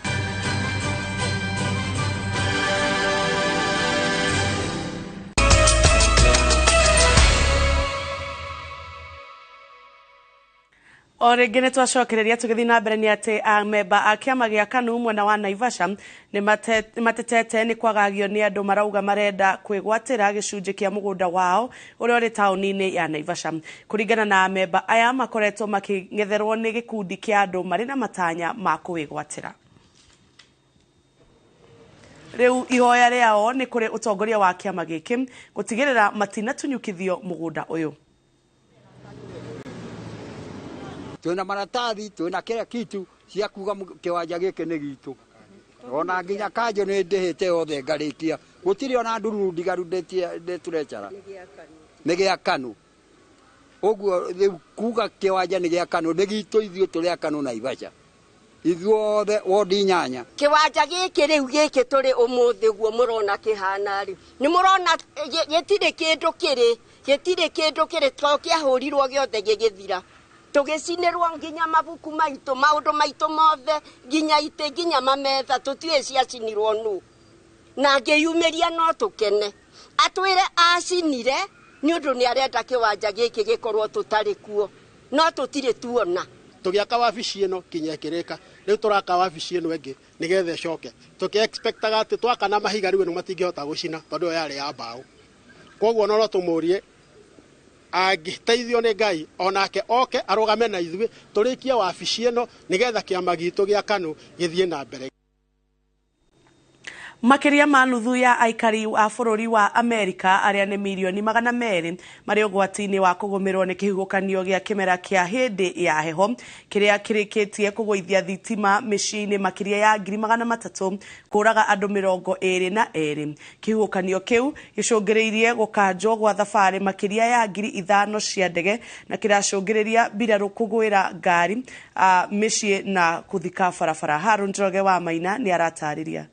O rĩngĩ nĩ twacokereria tũgĩthiĩ na mbere nĩ atĩ amemba a kĩama gĩa KANU mwena wa Naivasha nĩ matetete nĩ kwagagio nĩ andũ marauga marenda kwĩgwatĩra gĩcunjĩ kĩa mũgũnda wao ũrĩa ũrĩ taũni-inĩ ya Naivasha. Kũringana na amemba aya makoretwo makĩng'etherwo nĩ gĩkundi kĩa andũ marĩ na matanya ma kũwĩgwatĩra. Rĩu ihoya rĩao nĩ kũrĩ ũtongoria wa kĩama gĩkĩ gũtigĩrĩra matinatunyũkithio mũgũnda ũyũ. Twina maratathi, twina kila kitu cia kuga kiwanja giki ni gitu. Ona nginya kanjo ni ndihite othe ngarikia Gũtirĩ ona ndururu ndigaru ndĩtũrecara. Nĩ gĩa KANU. Ũguo rĩu kuga kĩwanja nĩ gĩa KANU, nĩ gitũ ithuĩ tũrĩ a KANU Naivasha. Ithuothe wodi 8. Kĩwanja gĩkĩ rĩu gĩkĩ tũrĩ ũmũthĩ guo mũrona kĩhana rĩ. Nĩ mũrona gĩtirĩ kĩndũ kĩrĩ, gĩtirĩ kĩndũ kĩrĩ to kĩahũrirwo gĩothe gĩgĩthira. Tũgĩcinĩrwo nginya mabuku maitũ, maũndũ maitũ mothe, nginya itĩ, nginya mametha, tũtiũĩ ciacinirwo nũ. Na ngĩyumĩria no tũkene. Atwĩre acinire nĩ ũndũ nĩ arenda kĩwanja gĩkĩ gĩkorwo tũtarĩ kuo. No tũtirĩ tuona. Tũgĩaka wabici ĩno kinya ĩkĩrĩka, rĩu tũraka wabici ĩno ĩngĩ nĩgetha ĩcoke. Tũkĩ-expectaga atĩ twaka na mahiga rĩu ĩno matingĩhota gũcina tondũ ĩyo yarĩ ya mbaũ. Koguo no tũmũrie angĩteithio nĩ Ngai onake oke arũgame na ithuĩ tũrĩkie wabici ĩno nĩgetha kĩama gitũ gĩa KANU gĩthiĩ na mbere. Makĩria ma nuthu ya aikari a bũrũri wa Amerika arĩa nĩ mirioni 200 marĩ ũgwati-inĩ wa kũgũmĩrwo nĩ kĩhuhũkanio gĩa kĩmera kĩa hĩndĩ ya heho kĩrĩa kĩrĩkĩtie kũgũithia thitima mĩciĩ-inĩ makĩria ya 300,000 kũraga andũ 22. Kĩhuhũkanio kĩu gĩcũngĩrĩirie gũkanjwo gwa thabarĩ makĩria ya 5,000 cia ndege na kĩracũngĩrĩria mbirarũ kũgwĩra ngari mĩciĩ na kũthika barabara. Harun Njoroge wa Maina nĩ aratarĩria.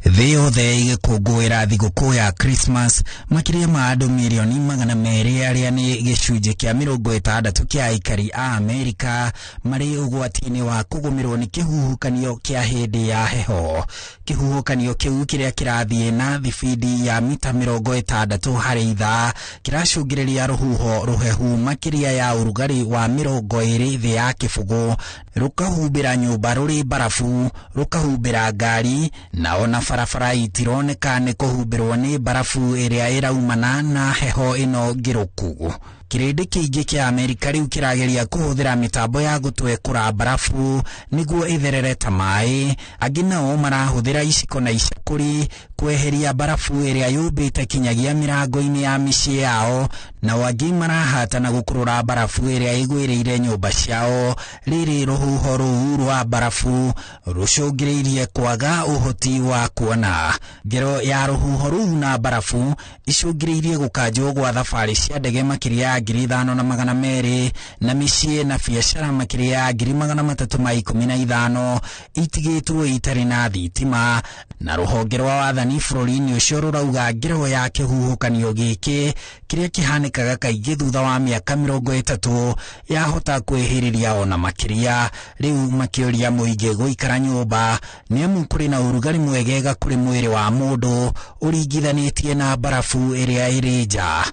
Thĩ yothe ĩgĩkũngũĩra thigũkũ ya Christmas, makĩria ma andũ mirioni 200 arĩa nĩ gĩcunjĩ kĩa 60 kĩa aikari a Amerika marĩ ũgwati-inĩ wa kũgũmĩrwo nĩ kĩhuhũkanio kĩa hĩndĩ ya heho. Kĩhuhũkanio kĩu kĩrĩa kĩrathiĩ na thibindi ya mita 60 harĩ ithaa kĩracũngĩrĩria rũhuho rũhehu makĩria ya ũrugarĩ wa 20 thĩ ya kĩbũgũ, rũkahumbĩra nyũmba rũrĩ barafu, rũkahumbĩra ngari na ona barabara itironeka nĩ kũhumbĩrwo nĩ barafu ĩrĩa ĩraumana na heho ĩno ngĩrũku. Kĩrĩndĩ kĩingĩ kĩa Amerika rĩu kĩrageria kũhũthĩra mĩtambo ya gũtwekũra barafu nĩguo ĩtherere ta maĩ. Angĩ nao marahũthĩra iciko na icakũri kweheria barafu ĩrĩa yũmbĩte kinyagia mĩrango-inĩ ya mĩciĩ yao, nao angĩ marahata na gũkũrũra barafu ĩrĩa ĩgwĩrĩire nyũmba ciao. Rĩrĩ rũhuho rũu rwa barafu rũcũngĩrĩirie kwaga ũhoti wa kuona. Ngero ya rũhuho rũu na barafu icũngĩrĩirie gũkanjwo gwa thabarĩ cia ndege makĩria ya 5,200 na mĩciĩ na biacara makĩria ya 315,000 itigĩtwo itarĩ na thitima. Na rũhonge rwa wathani bũrũri-inĩ ũcio rũrauga ngero ya kĩhuhũkanio gĩkĩ kĩrĩa kĩhanĩkaga kaingĩ thutha wa mĩaka 30 yahota kwĩhĩrĩria ona makĩria. Rĩu makĩũria mũingĩ gũikara nyũmba nĩamu kũrĩ na ũrugarĩ mwegega kũrĩ mwĩrĩ wa mũndũ ũringithanĩtie na barafu ĩrĩa ĩrĩ nja.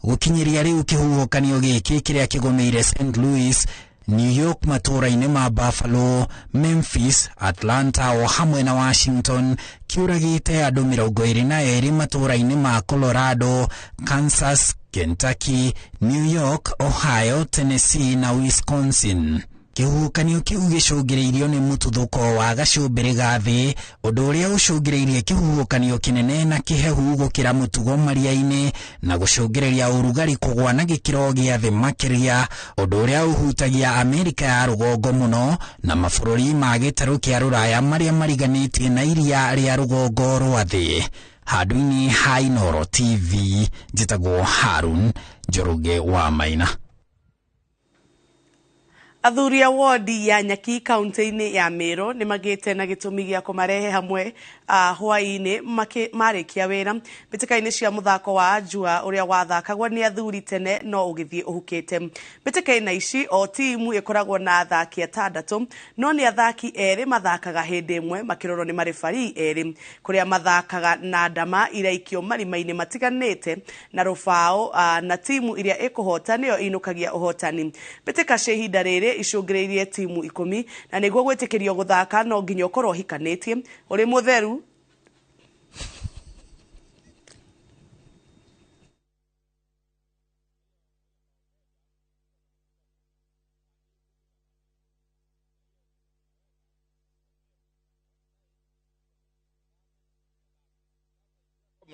Gũkinyĩria rĩu kĩhuhũkanio gĩkĩ kĩrĩa kĩgũmĩire St. Louis, New York, matũũra-inĩ ma Buffalo, Memphis, Atlanta o hamwe na Washington kĩũragĩte andũ 22 matũũra-inĩ ma Colorado, Kansas, Kentucky, New York, Ohio, Tennessee na Wisconsin. Kĩhuhũkanio kĩu gĩcũngĩrĩirio nĩ mũtuthũko wa gacũmbĩrĩ ga thĩ, ũndũ ũrĩa ũcũngĩrĩirie kĩhuhũkanio kĩnene na kĩhehu gũkĩra mũtugo maria-inĩ na gũcũngĩrĩria ũrugarĩ kũgũa na gĩkĩro gĩa thĩ makĩria, ũndũ ũrĩa ũhutagia Amerika ya rũgongo mũno na mabũrũri ma gĩtarũ kĩa rũraya marĩa mariganĩtie na iria rĩa rũgongo rwa thĩ. Handũ-inĩ ha Inooro TV, njĩtagwo Harun Njoroge wa Maina. Athuri a wodi ya Nyaki kaunti-inĩ ya Meru nĩ magĩte na gĩtũmi gĩa kũmarehe hamwe hwaĩ-inĩ marĩkia wĩra mbĩtĩka-inĩ cia mũthako wa njua ũrĩa wathakagwo nĩ athuri tene no ũgĩthiĩ ũhukĩte. Mbĩtĩka-inĩ ici o timu ĩkoragwo na athaki 6 no nĩ athaki 2 mathakaga hĩndĩ ĩmwe makĩrorwo nĩ marefarii 2 kũrĩa mathakaga na ndama iraikio marima-inĩ matiganĩte na rũbaũ na timu ĩrĩa ĩkũhota nĩyo ĩinũkagia ũhotani. Mbĩtĩka cia ihinda rĩrĩ icũngĩrĩirie timu 10 na nĩguo gwĩtĩkĩrio gũthaka no nginya ũkorwo ũhikanĩtie, ũrĩ mũtheru.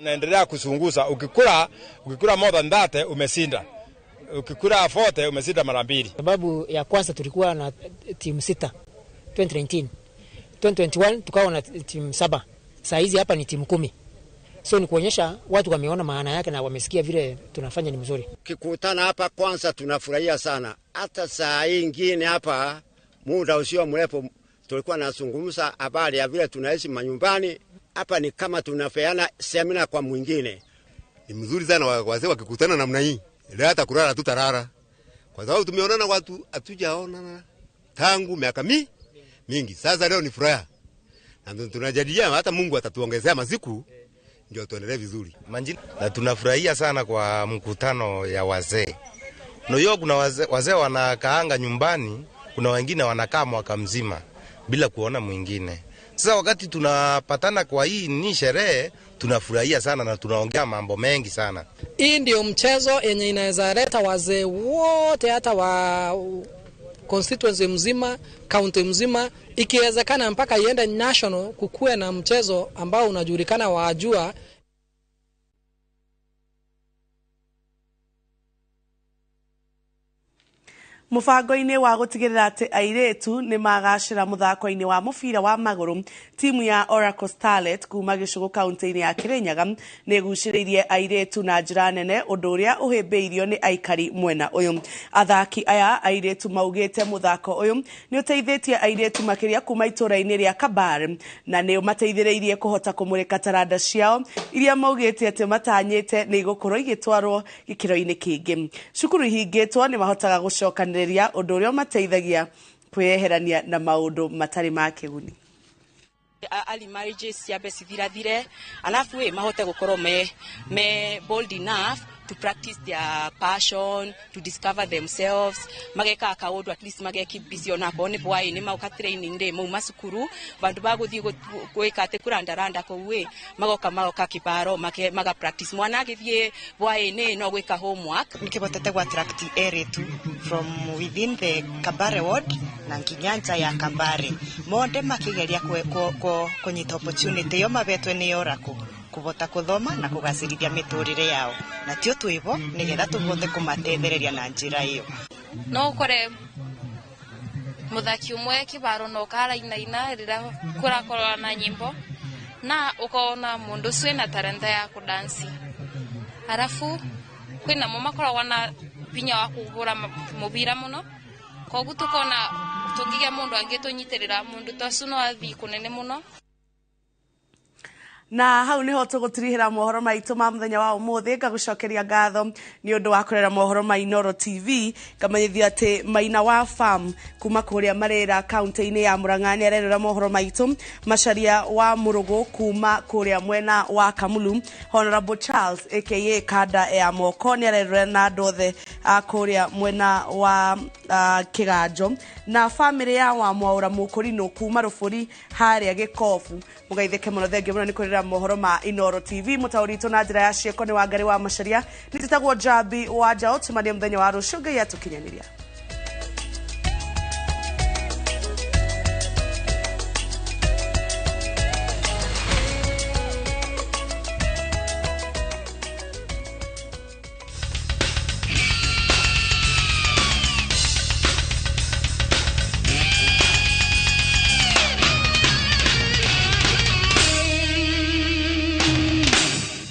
Mnaendelea kuzunguza, ukikula more than that umeshinda. Ukikula 40 umeshinda mara 2. Sababu ya kwanza tulikuwa na timu 6 2019. 2021 tukawa na timu 7. Saa hizi hapa ni timu 10. So ni kuonyesha watu wameona maana yake na wamesikia vile tunafanya ni mzuri. Kikutana hapa kwanza tunafurahia sana. Hata saa nyingine hapa muda usio mrefu tulikuwa nazungumza habari ya vile tunaishi manyumbani. Hapa ni kama tunapeana semina kwa mwingine. Ni mzuri sana wazee wakikutana namna hii. Leo hata kulala tutarara. Kwa sababu tumeonana watu hatujaonana tangu miaka mingi. Sasa leo ni furaha. Na tunajadiliana hata Mungu atatuongezea masiku ndio tuendelee vizuri. Na tunafurahia sana kwa mkutano ya wazee. Unajua kuna wazee wanakaanga nyumbani, kuna wengine wanakaa mwaka mzima bila kuona mwingine. Sasa wakati tunapatana kwa hii ni sherehe, tunafurahia sana na tunaongea mambo mengi sana. Hii ndio mchezo yenye inaweza leta wazee wote hata wa constituency mzima, county mzima, ikiwezekana mpaka iende national, kukue na mchezo ambao unajulikana waajua. Mũbango-inĩ wa gũtigĩrĩra atĩ airĩtu nĩ magacĩra mũthako-inĩ wa mũbira wa magũrũ, timu ya Oracle Starlet kuma Gĩcũgũ kaunti-inĩ ya Kĩrĩnyaga nĩ ĩgucĩrĩirie airĩtu na njĩra nene, ũndũ ũrĩa ũhĩmbĩirio nĩ aikari mwena ũyũ. Athaki aya airĩtu maugĩte mũthako ũyũ nĩ ũteithĩtie airĩtu makĩria kuma itũũra-inĩ rĩa Kabar na nĩ ũmateithĩrĩirie kũhota kũmũrĩka taranda ciao iria maugĩte atĩ matanyĩte nĩ igũkorwo igĩtwarwo gĩkĩro-inĩ kĩngĩ. Cukuru ihingĩtwo nĩ mahotaga gũcokanĩrĩria ũndũ ũrĩa ũmateithagia kwĩyeherania na maũndũ matarĩ ma kĩguni. Early marriages ciambe cithirathire, alafu mahote gũkorwo me bold enough to practice their passion, to discover themselves, mageka kaundu at least mageki busy ona akorwo nĩ hwaĩ-inĩ mauka training rĩ mauma cukuru bandu bagũthiĩ gwĩka atĩ kũrandaranda kũu ĩ magoka kibaro maga practice mwana agĩthiĩ hwaĩ-inĩ no gwĩka homework. Nikĩhotete gũ attract erĩtu from within the Kabare ward na nginya nja ya Kabare monde makigeria kũnyita opportunity yo mabetwe nĩ Oracle kũhota kũthoma na kũgacĩrithia mĩtũrĩre yao, na tio twĩbo nĩgetha tũhote kũmatethereria na njĩra ĩyo. No ũkore mũthaki ũmwe kĩbaro no karainaina rĩrĩa kũrakorwo na nyĩmbo na ũkona mũndũ ũcio ena taranta ya kũdansi, arabu kwĩna mo makoragwo na hinya wa kũhũra mũbira mũno, koguo tũkona tũngĩgĩa mũndũ angĩtũnyitĩrĩra mũndũ ta ũcio no athiĩ kũnene mũno. Na hau niho tũgũtirihĩra mohoro maitũ ma mũthenya wa ũmũthĩ. Ngagũcokeria ngatho nĩ ũndũ wa kũrera mohoro ma Inooro TV. Ngamanyithia atĩ Maina wa Farm kuma kũrĩa Marĩra kaunti-inĩ ya Murang'a nĩ arerora mohoro maitũ, Macharia wa Mũrũgũ kuma kũrĩa mwena wa Kamulu, Honorable Charles aka Kanda ya Moko nĩ arerora na andũ othe a kũrĩa mwena wa Kĩganjo, na famĩlĩ ya wa Mwaũra Mũkũrinũ kuma Rũbũri harĩa Gĩkobu. Mũgaithĩke mũno, thengiũ mũno nĩ kũrera mohoro ma Inooro TV. Mũtaũri witũ na njĩra ya ciĩko nĩ Wangari wa Macharia, nĩ njĩtagwo Njambi wa Njaũ. Tũmanie mũthenya wa rũciũ, Ngai atũkinyanĩria.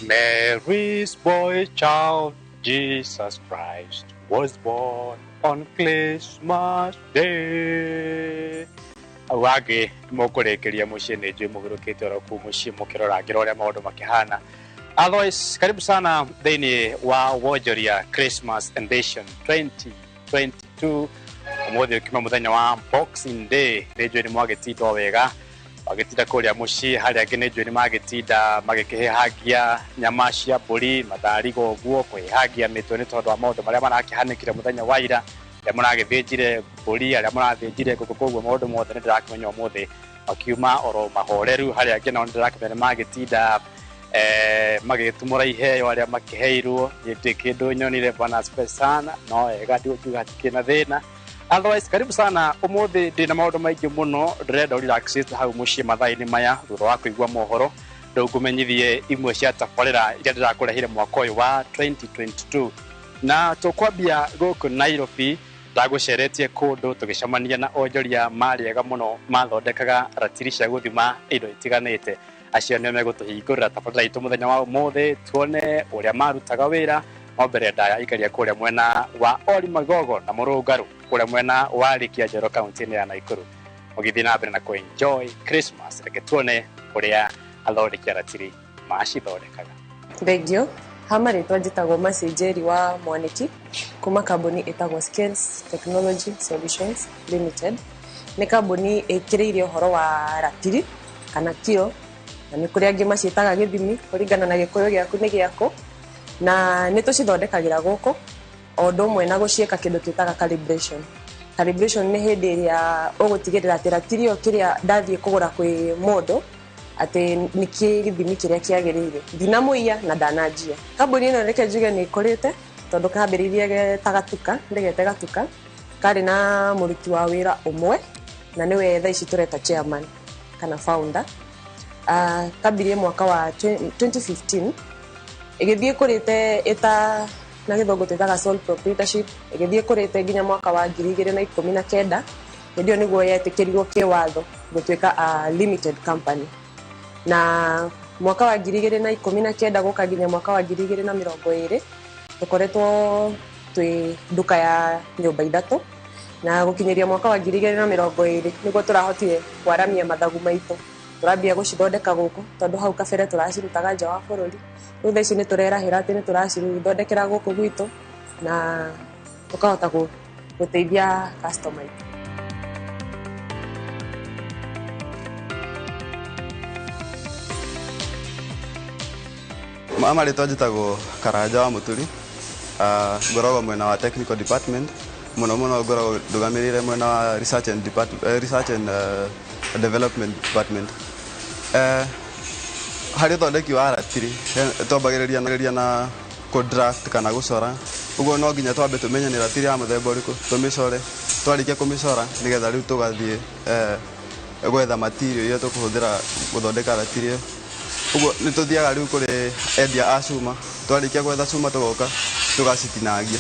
Mary's boy child, Jesus Christ, was born on Christmas Day. Wagi mũkũrĩkĩria mũciĩ nĩ njũĩ mũgũrũkĩte oro kũu mũciĩ mũkĩrorangĩra ũrĩa maũndũ makĩhana. Otherwise, karibu sana thĩinĩ wa Wonjoria Christmas Edition 2022. Ũmũthĩ ũkiuma mũthenya wa Boxing Day, nĩ njũĩ nĩ mwagĩtinda wega magĩtinda kũrĩa mũciĩ, harĩa angĩ nĩ njũĩ nĩ magĩtinda magĩkĩhĩhangia nyama cia mbũri matharigo ũguo, kũhĩhangia mĩtwe nĩ tondũ wa maũndũ marĩa marakĩhanĩkire mũthenya wa ira, arĩa mũragĩthĩnjire mbũri, arĩa mũrathĩnjire ngũkũ, koguo maũndũ mothe nĩ ndĩrakĩmenya ũmũthĩ makiuma oro mahoreru. Harĩa angĩ nao nĩ ndĩrakĩmenya nĩ magĩtinda magĩtumũra iheo arĩa makĩheirwo. Niĩ ndirĩ kĩndũ nyonire, bwana asifiwe sana, no wega ndigũkiuga hatikĩrĩ na thĩna. Otherwise, karibu sana ũmũthĩ ndĩ na maũndũ maingĩ mũno ndĩrenda ũrelaxĩte hau mũciĩ mathaa-inĩ maya thutha wa kũigua mohoro. Rĩu ngũmenyithie imwe cia tabarĩra iria ndĩrakũreheire mwaka ũyũ wa 2022, na tũkwambia gũkũ Nairobi. Ndagũceretie kũndũ tũgĩcemania na onjoria marĩega mũno mathondekaga ratiri cia gũthima indo itiganĩte. Acio nĩo megũtũhingũrĩra tabarĩra itũ mũthenya wa ũmũthĩ, tuone ũrĩa marutaga wĩra. No mbere ndaya ikaria kũrĩa mwena wa Ori Magogo na Mũrũngarũ, kũrĩa mwena wa Rikia Njoro kaunti-inĩ ya Nakuru, ũgĩthiĩ na mbere na kũ-enjoy Christmas. Reke tuone ũrĩa athondeki a ratiri macithondekaga. Thengio. Ha marĩtwa njĩtagwo Mercy Njeri wa Mwaniki kuma kambuni ĩtagwo Scales Technology Solutions Limited. Nĩ kambuni ĩkĩrĩire ũhoro wa ratiri kana kiro, na nĩ kũrĩ angĩ maciĩtaga gĩthimi kũringana na gĩkũyũ gĩaku nĩ gĩakũ, na nĩ tũcithondekagĩra gũkũ o ũndũ ũmwe na gũciĩka kĩndũ twĩtaga calibration. Calibration nĩ hĩndĩ ĩrĩa ũgũtigĩrĩra atĩ ratiri ĩyo kĩrĩa ndathiĩ kũgũra kwĩ mũndũ atĩ nĩ gĩthimi kĩrĩa kĩagĩrĩire, ndinamũiya na ndananjia. Kambuni ĩno reke njuge nĩ ĩkũrĩte tondũ kambĩrĩirie ta gatuka, ndĩgete gatuka karĩ na mũruti wa wĩra ũmwe na nĩwe thaa ici tũreta chairman kana founder. Kambirie mwaka wa 2015, ĩgĩthiĩ ĩkũrĩte ĩta na gĩthũngũ twĩtaga sole proprietorship, ĩgĩthiĩ ĩkũrĩte nginya mwaka wa 2019. Hĩndĩ ĩyo nĩguo yetĩkĩrirwo kĩwatho gũtuĩka a limited company, na mwaka wa 2019 gũka nginya mwaka wa 2020 tũkoretwo twĩ nduka ya nyũmba ithatũ, na gũkinyĩria mwaka wa 2020 nĩguo tũrahotire kwaramia mathagu maitũ, tũrambia gũcithondeka gũkũ tondũ hau kabere tũracirutaga nja wa bũrũri. Rĩu thaa ici nĩ tũrerahĩra atĩ nĩ tũracithondekera gũkũ gwitũ na tũkahota gũteithia customer aitũ. Ma marĩtwa njĩtagwo Karanja wa Mũturi. Ngoragwo mwena wa technical department, mũno mũno ngoragwo ndũgamĩrĩire mwena wa research and development department. Harĩ ũthondeki wa ratiri twambagĩrĩria na kũ draft kana gũcora. Ũguo no nginya twambe tũmenye nĩ ratiri ya mũthemba ũrĩkũ, tũmĩcore. Twarĩkia kũmĩcora nĩgetha rĩu tũgathiĩ gwetha material iria tũkũhũthĩra gũthondeka ratiri ĩyo. Ũguo nĩ tũthiaga rĩu kũrĩ endia a cuma. Twarĩkia gwetha cuma tũgoka tũgacitinangia.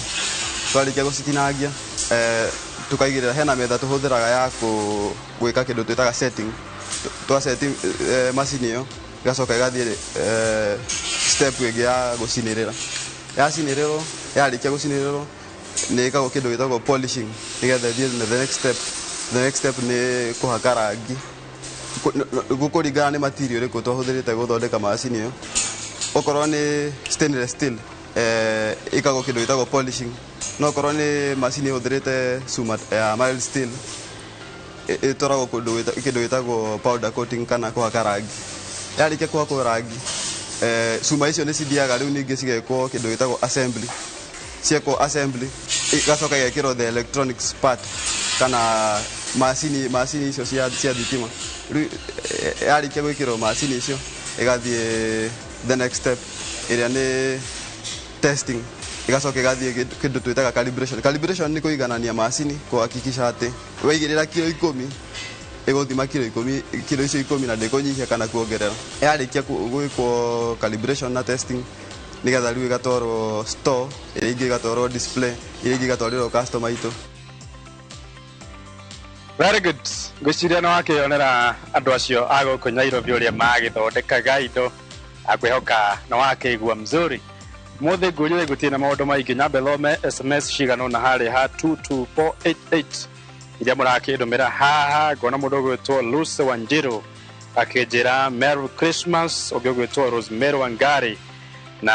Twarĩkia gũcitinangia, tũkaigĩrĩra hena metha tũhũthĩraga ya gwĩka kĩndũ twĩtaga setting. Twa setting macini ĩyo ĩgacoka ĩgathiĩ step ĩngĩ ya gũcinĩrĩra. Yacinĩrĩrwo, yarĩkia gũcinĩrĩrwo nĩ ĩkagwo kĩndũ gĩtagwo polishing nĩgetha ĩthiĩ the next step. The next step nĩ kũhaka rangi gũkũringana nĩ material ĩrĩkũ twahũthĩrĩte gũthondeka macini ĩyo. Okorwo nĩ stainless steel, ĩkagwo kĩndũ gĩtagwo polishing, no okorwo nĩ macini ĩhũthĩrĩte cuma ya mild steel, ĩtwaragwo kũndũ kĩndũ gĩtagwo powder coating kana kũhaka rangi. Yarĩkia kũhakwo rangi, cuma icio nĩ cithiaga rĩu ningĩ cigekwo kĩndũ gĩtagwo assembly. Ciekwo assembly igacoka igekĩrwo the electronics part kana macini icio cia thitima. Rĩu yarĩkia gwĩkĩrwo macini icio ĩgathiĩ the next step ĩrĩa nĩ testing, igacoka ĩgathiĩ kĩndũ twĩtaga calibration. Calibration nĩ kũiganania macini kũhakikisha atĩ waigĩrĩra kiro 10 ĩgũthima kiro 10, kiro icio 10 na ndĩkũnyihia kana kuongerera. Yarĩkia gwĩkwo calibration na testing nĩgetha rĩu ĩgatwarwo store, ĩrĩa ĩngĩ ĩgatwarwo display, ĩrĩa ĩngĩ ĩgatwarĩrwo customer aitũ. Very good. Ngwĩciria nĩ wakĩonera andũ acio a gũkũ Nairobi ũrĩa magĩthondekaga indo, akwĩhoka nĩ wakĩigua mzuri. Mũthĩ ngũria gũtirĩ na maũndũ maingĩ, nyambe thome SMS cigana ũna harĩa ha 22488 iria mũrakĩndũmĩra haha. Ngona mũndũ ũgwĩtwo Lucy Wanjiru akĩnjĩra Merry Christmas, ũngĩ ũgwĩtwo Rosemary Wangari na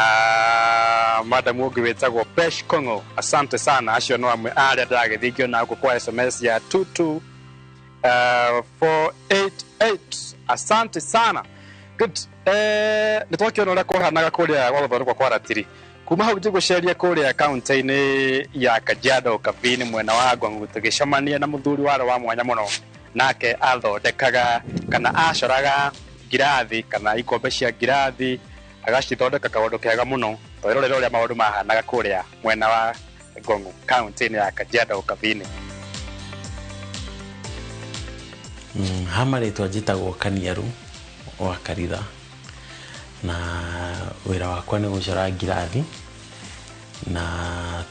madamu ũngĩ wĩtagwo Pesh Kongo. Asante sana, acio no amwe arĩa ndĩragĩthiĩ ngĩona gũkũ kwa SMS ya 22488. Asante sana. Good. Nĩ twakĩona ũrĩa kũhanaga kũrĩa gwa gũthondekwo kwa ratiri. Kuma hau njĩgũceria kũrĩa kaunti-inĩ ya Kajiado Kabini mwena wa Ngong'u, tũgĩcemania na mũthuri warĩ wa mwanya mũno, nake athondekaga kana acoraga ngirathi kana ikombe cia ngirathi, agacithondeka kaũndũ kega mũno. Twĩrorere ũrĩa maũndũ mahanaga kũrĩa mwena wa Ngong'u kaunti-inĩ ya Kajiado Kabini. Ha marĩtwa njĩtagwo Kaniaru wa Karitha, na wĩra wakwa nĩ gũcora ngirathi, na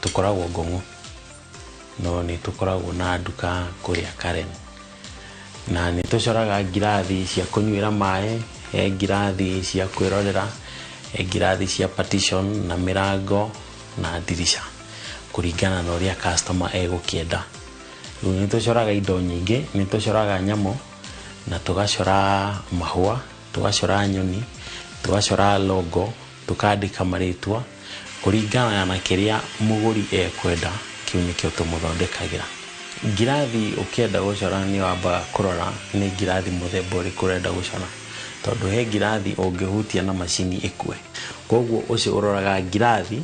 tũkoragwo Ngong'u, no nĩ tũkoragwo na nduka kũrĩa Karen, na nĩ tũcoraga ngirathi cia kũnyuĩra maĩ, He ngirathi cia kwĩrorera, he ngirathi cia partition na mĩrango na ndirica, kũringana na ũrĩa customer egũkĩenda. Rĩu nĩ tũcoraga indo nyingĩ, nĩ tũcoraga nyamũ na tũgacora mahũa, tũgacora nyoni, tũgacora logo, tũkandĩka marĩtwa kũringana na kĩrĩa mũgũri ekwenda, kĩu nĩkĩo tũmũthondekagĩra. Ngirathi ũkĩenda gũcora nĩ wambaga kũrora nĩ ngirathi mũthemba ũrĩkũ ũrenda gũcora, tondũ he ngirathi ũngĩhutia na macini ĩkue. Koguo ũcio ũroraga ngirathi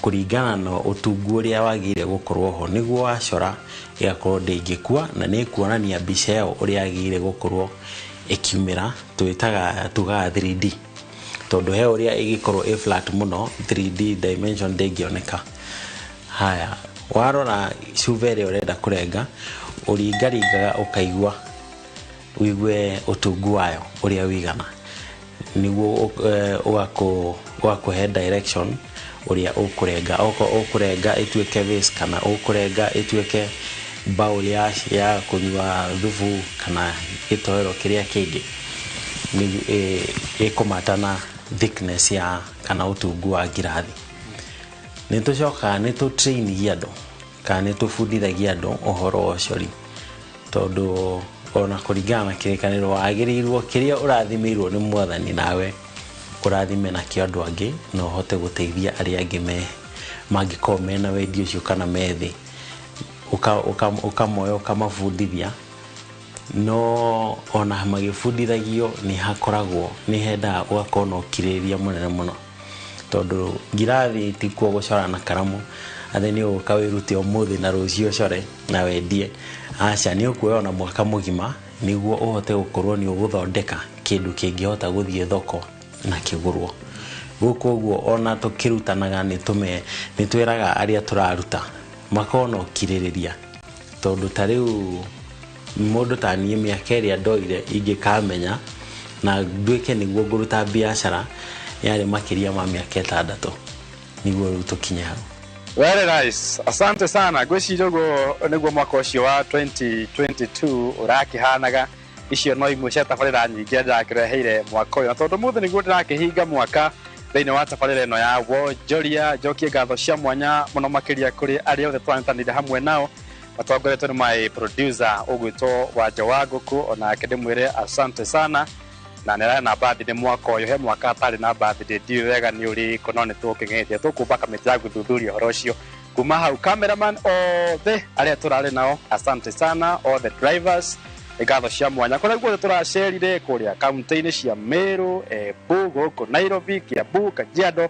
kũringana na ũtungu ũrĩa wagĩrĩire gũkorwo ho, nĩguo wacora ĩgakorwo ndĩngĩkua na nĩ ĩkuonania mbica ĩyo ũrĩa yagĩrĩire gũkorwo ĩkiumĩra. Twĩtaga tugaga 3D, tondũ he ũrĩa ĩgĩkorwo ĩ flat mũno, 3D dimension ndĩngĩoneka. Haya, warora cuba ĩrĩa ũrenda kũrenga, ũringaringaga ũkaigua ũigue ũtungu wayo ũrĩa wĩigana, nĩguo ũgakũhe direction ũrĩa ũkũrenga. Okorwo ũkũrenga ĩtuĩke vase, kana ũkũrenga ĩtuĩke bowl ya kũnyua thubu kana gĩtoero kĩrĩa kĩngĩ, ĩkũmata na thickness ya kana ũtungu wa ngirathi. Nĩ tũcokaga nĩ tũ-trainagia andũ kana nĩ tũbundithagia andũ ũhoro wa ũcori, tondũ ona kũringana na kĩrĩkanĩro wagĩrĩirwo kĩrĩa ũrathimĩirwo nĩ mwathani nawe ũrathime nakĩo andũ angĩ, na ũhote gũteithia arĩa angĩ mangĩkorwo mena wendi ũcio kana me thĩ, ũkamoya ũkamabundithia. No ona magĩbundithagio nĩ hakoragwo nĩ hendaga ũgakorwo na ũkirĩrĩria mũnene mũno, tondũ ngirathi ti kuo gũcora na karamu atĩ nĩ ũgũka wĩrute ũmũthĩ na rũciũ ũcore na wendie. Aca, nĩ ũkuoya ona mwaka mũgima nĩguo ũhote gũkorwo nĩ ũgũthondeka kĩndũ kĩngĩhota gũthiĩ thoko na kĩgũrwo. Gũkũ ũguo ona tũkĩrutanaga nĩ twĩraga arĩa tũraruta makorwo na ũkirĩrĩria, tondũ ta rĩu mũndũ ta niĩ mĩaka ĩrĩa ndoire ingĩkamenya na nduĩke nĩguo ngũruta biacara yarĩ makĩria ma mĩaka 6 nĩguo rĩu tũkinye hau. Very nice. Asante sana. Ngwĩciria ũguo nĩguo mwaka ũcio wa 2022 ũrakĩhanaga. Icio no imwe cia tabarĩra nyingĩ ndĩrakĩreheire mwaka ũyũ, na tondũ mũthĩ nĩguo ndĩrakĩhinga mwaka thĩinĩ wa tabarĩra ĩno ya wonjoria, njokie ngatho cia mwanya mũno makĩria kũrĩ arĩa othe twanyitanĩire hamwe nao matongoretio nĩ my producer ũgwĩtwo Wanja wa Ngũkũ, onake ndĩmwĩre asante sana. Na nĩ ararĩ na birthday mwaka ũyũ, he mwaka atarĩ na birthday, ndiũĩ wega nĩ ũrĩkũ, no nĩ tũkĩng'etie tũkũmba kamĩtĩ ya gũthuthuria ũhoro ũcio. Kuma hau cameraman othe arĩa tũrarĩ nao asante sana, all the drivers nĩ ngatho cia mwanya kũrĩa guothe tũracerire, kũrĩa kaunti-inĩ cia Meru, Embu, gũkũ Nairobi, Kiambu, Kajiado,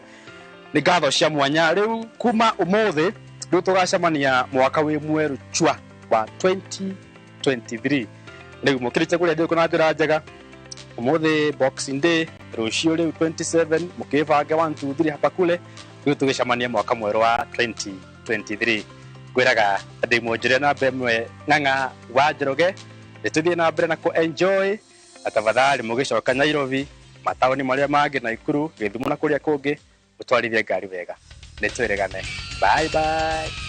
nĩ ngatho cia mwanya. Rĩu kuma ũmũthĩ rĩu tũgacemania mwaka wĩ mwerũ chua wa 2023. Rĩu mũkĩrĩkia kũrĩa ndĩũkũ na njĩra njega ũmũthĩ Boxing Day, rũciũ rĩu 27 mũkĩbange 1 2 3 hapa kule, rĩu tũgĩcemania mwaka mwerũ wa 2023. Ngwĩraga ndĩ mwonjore na ĩmwe Ng'ang'a wa Njoroge, nĩtũthiĩ na mbere na kũ enjoy, na tafadhali mũgĩcoka Nairobi, mataũni marĩa mangĩ, Naikuru, Gĩthumo na kũrĩa kũngĩ, mũtwarithie ngari wega. Nĩtwĩrĩgane. Bye bye.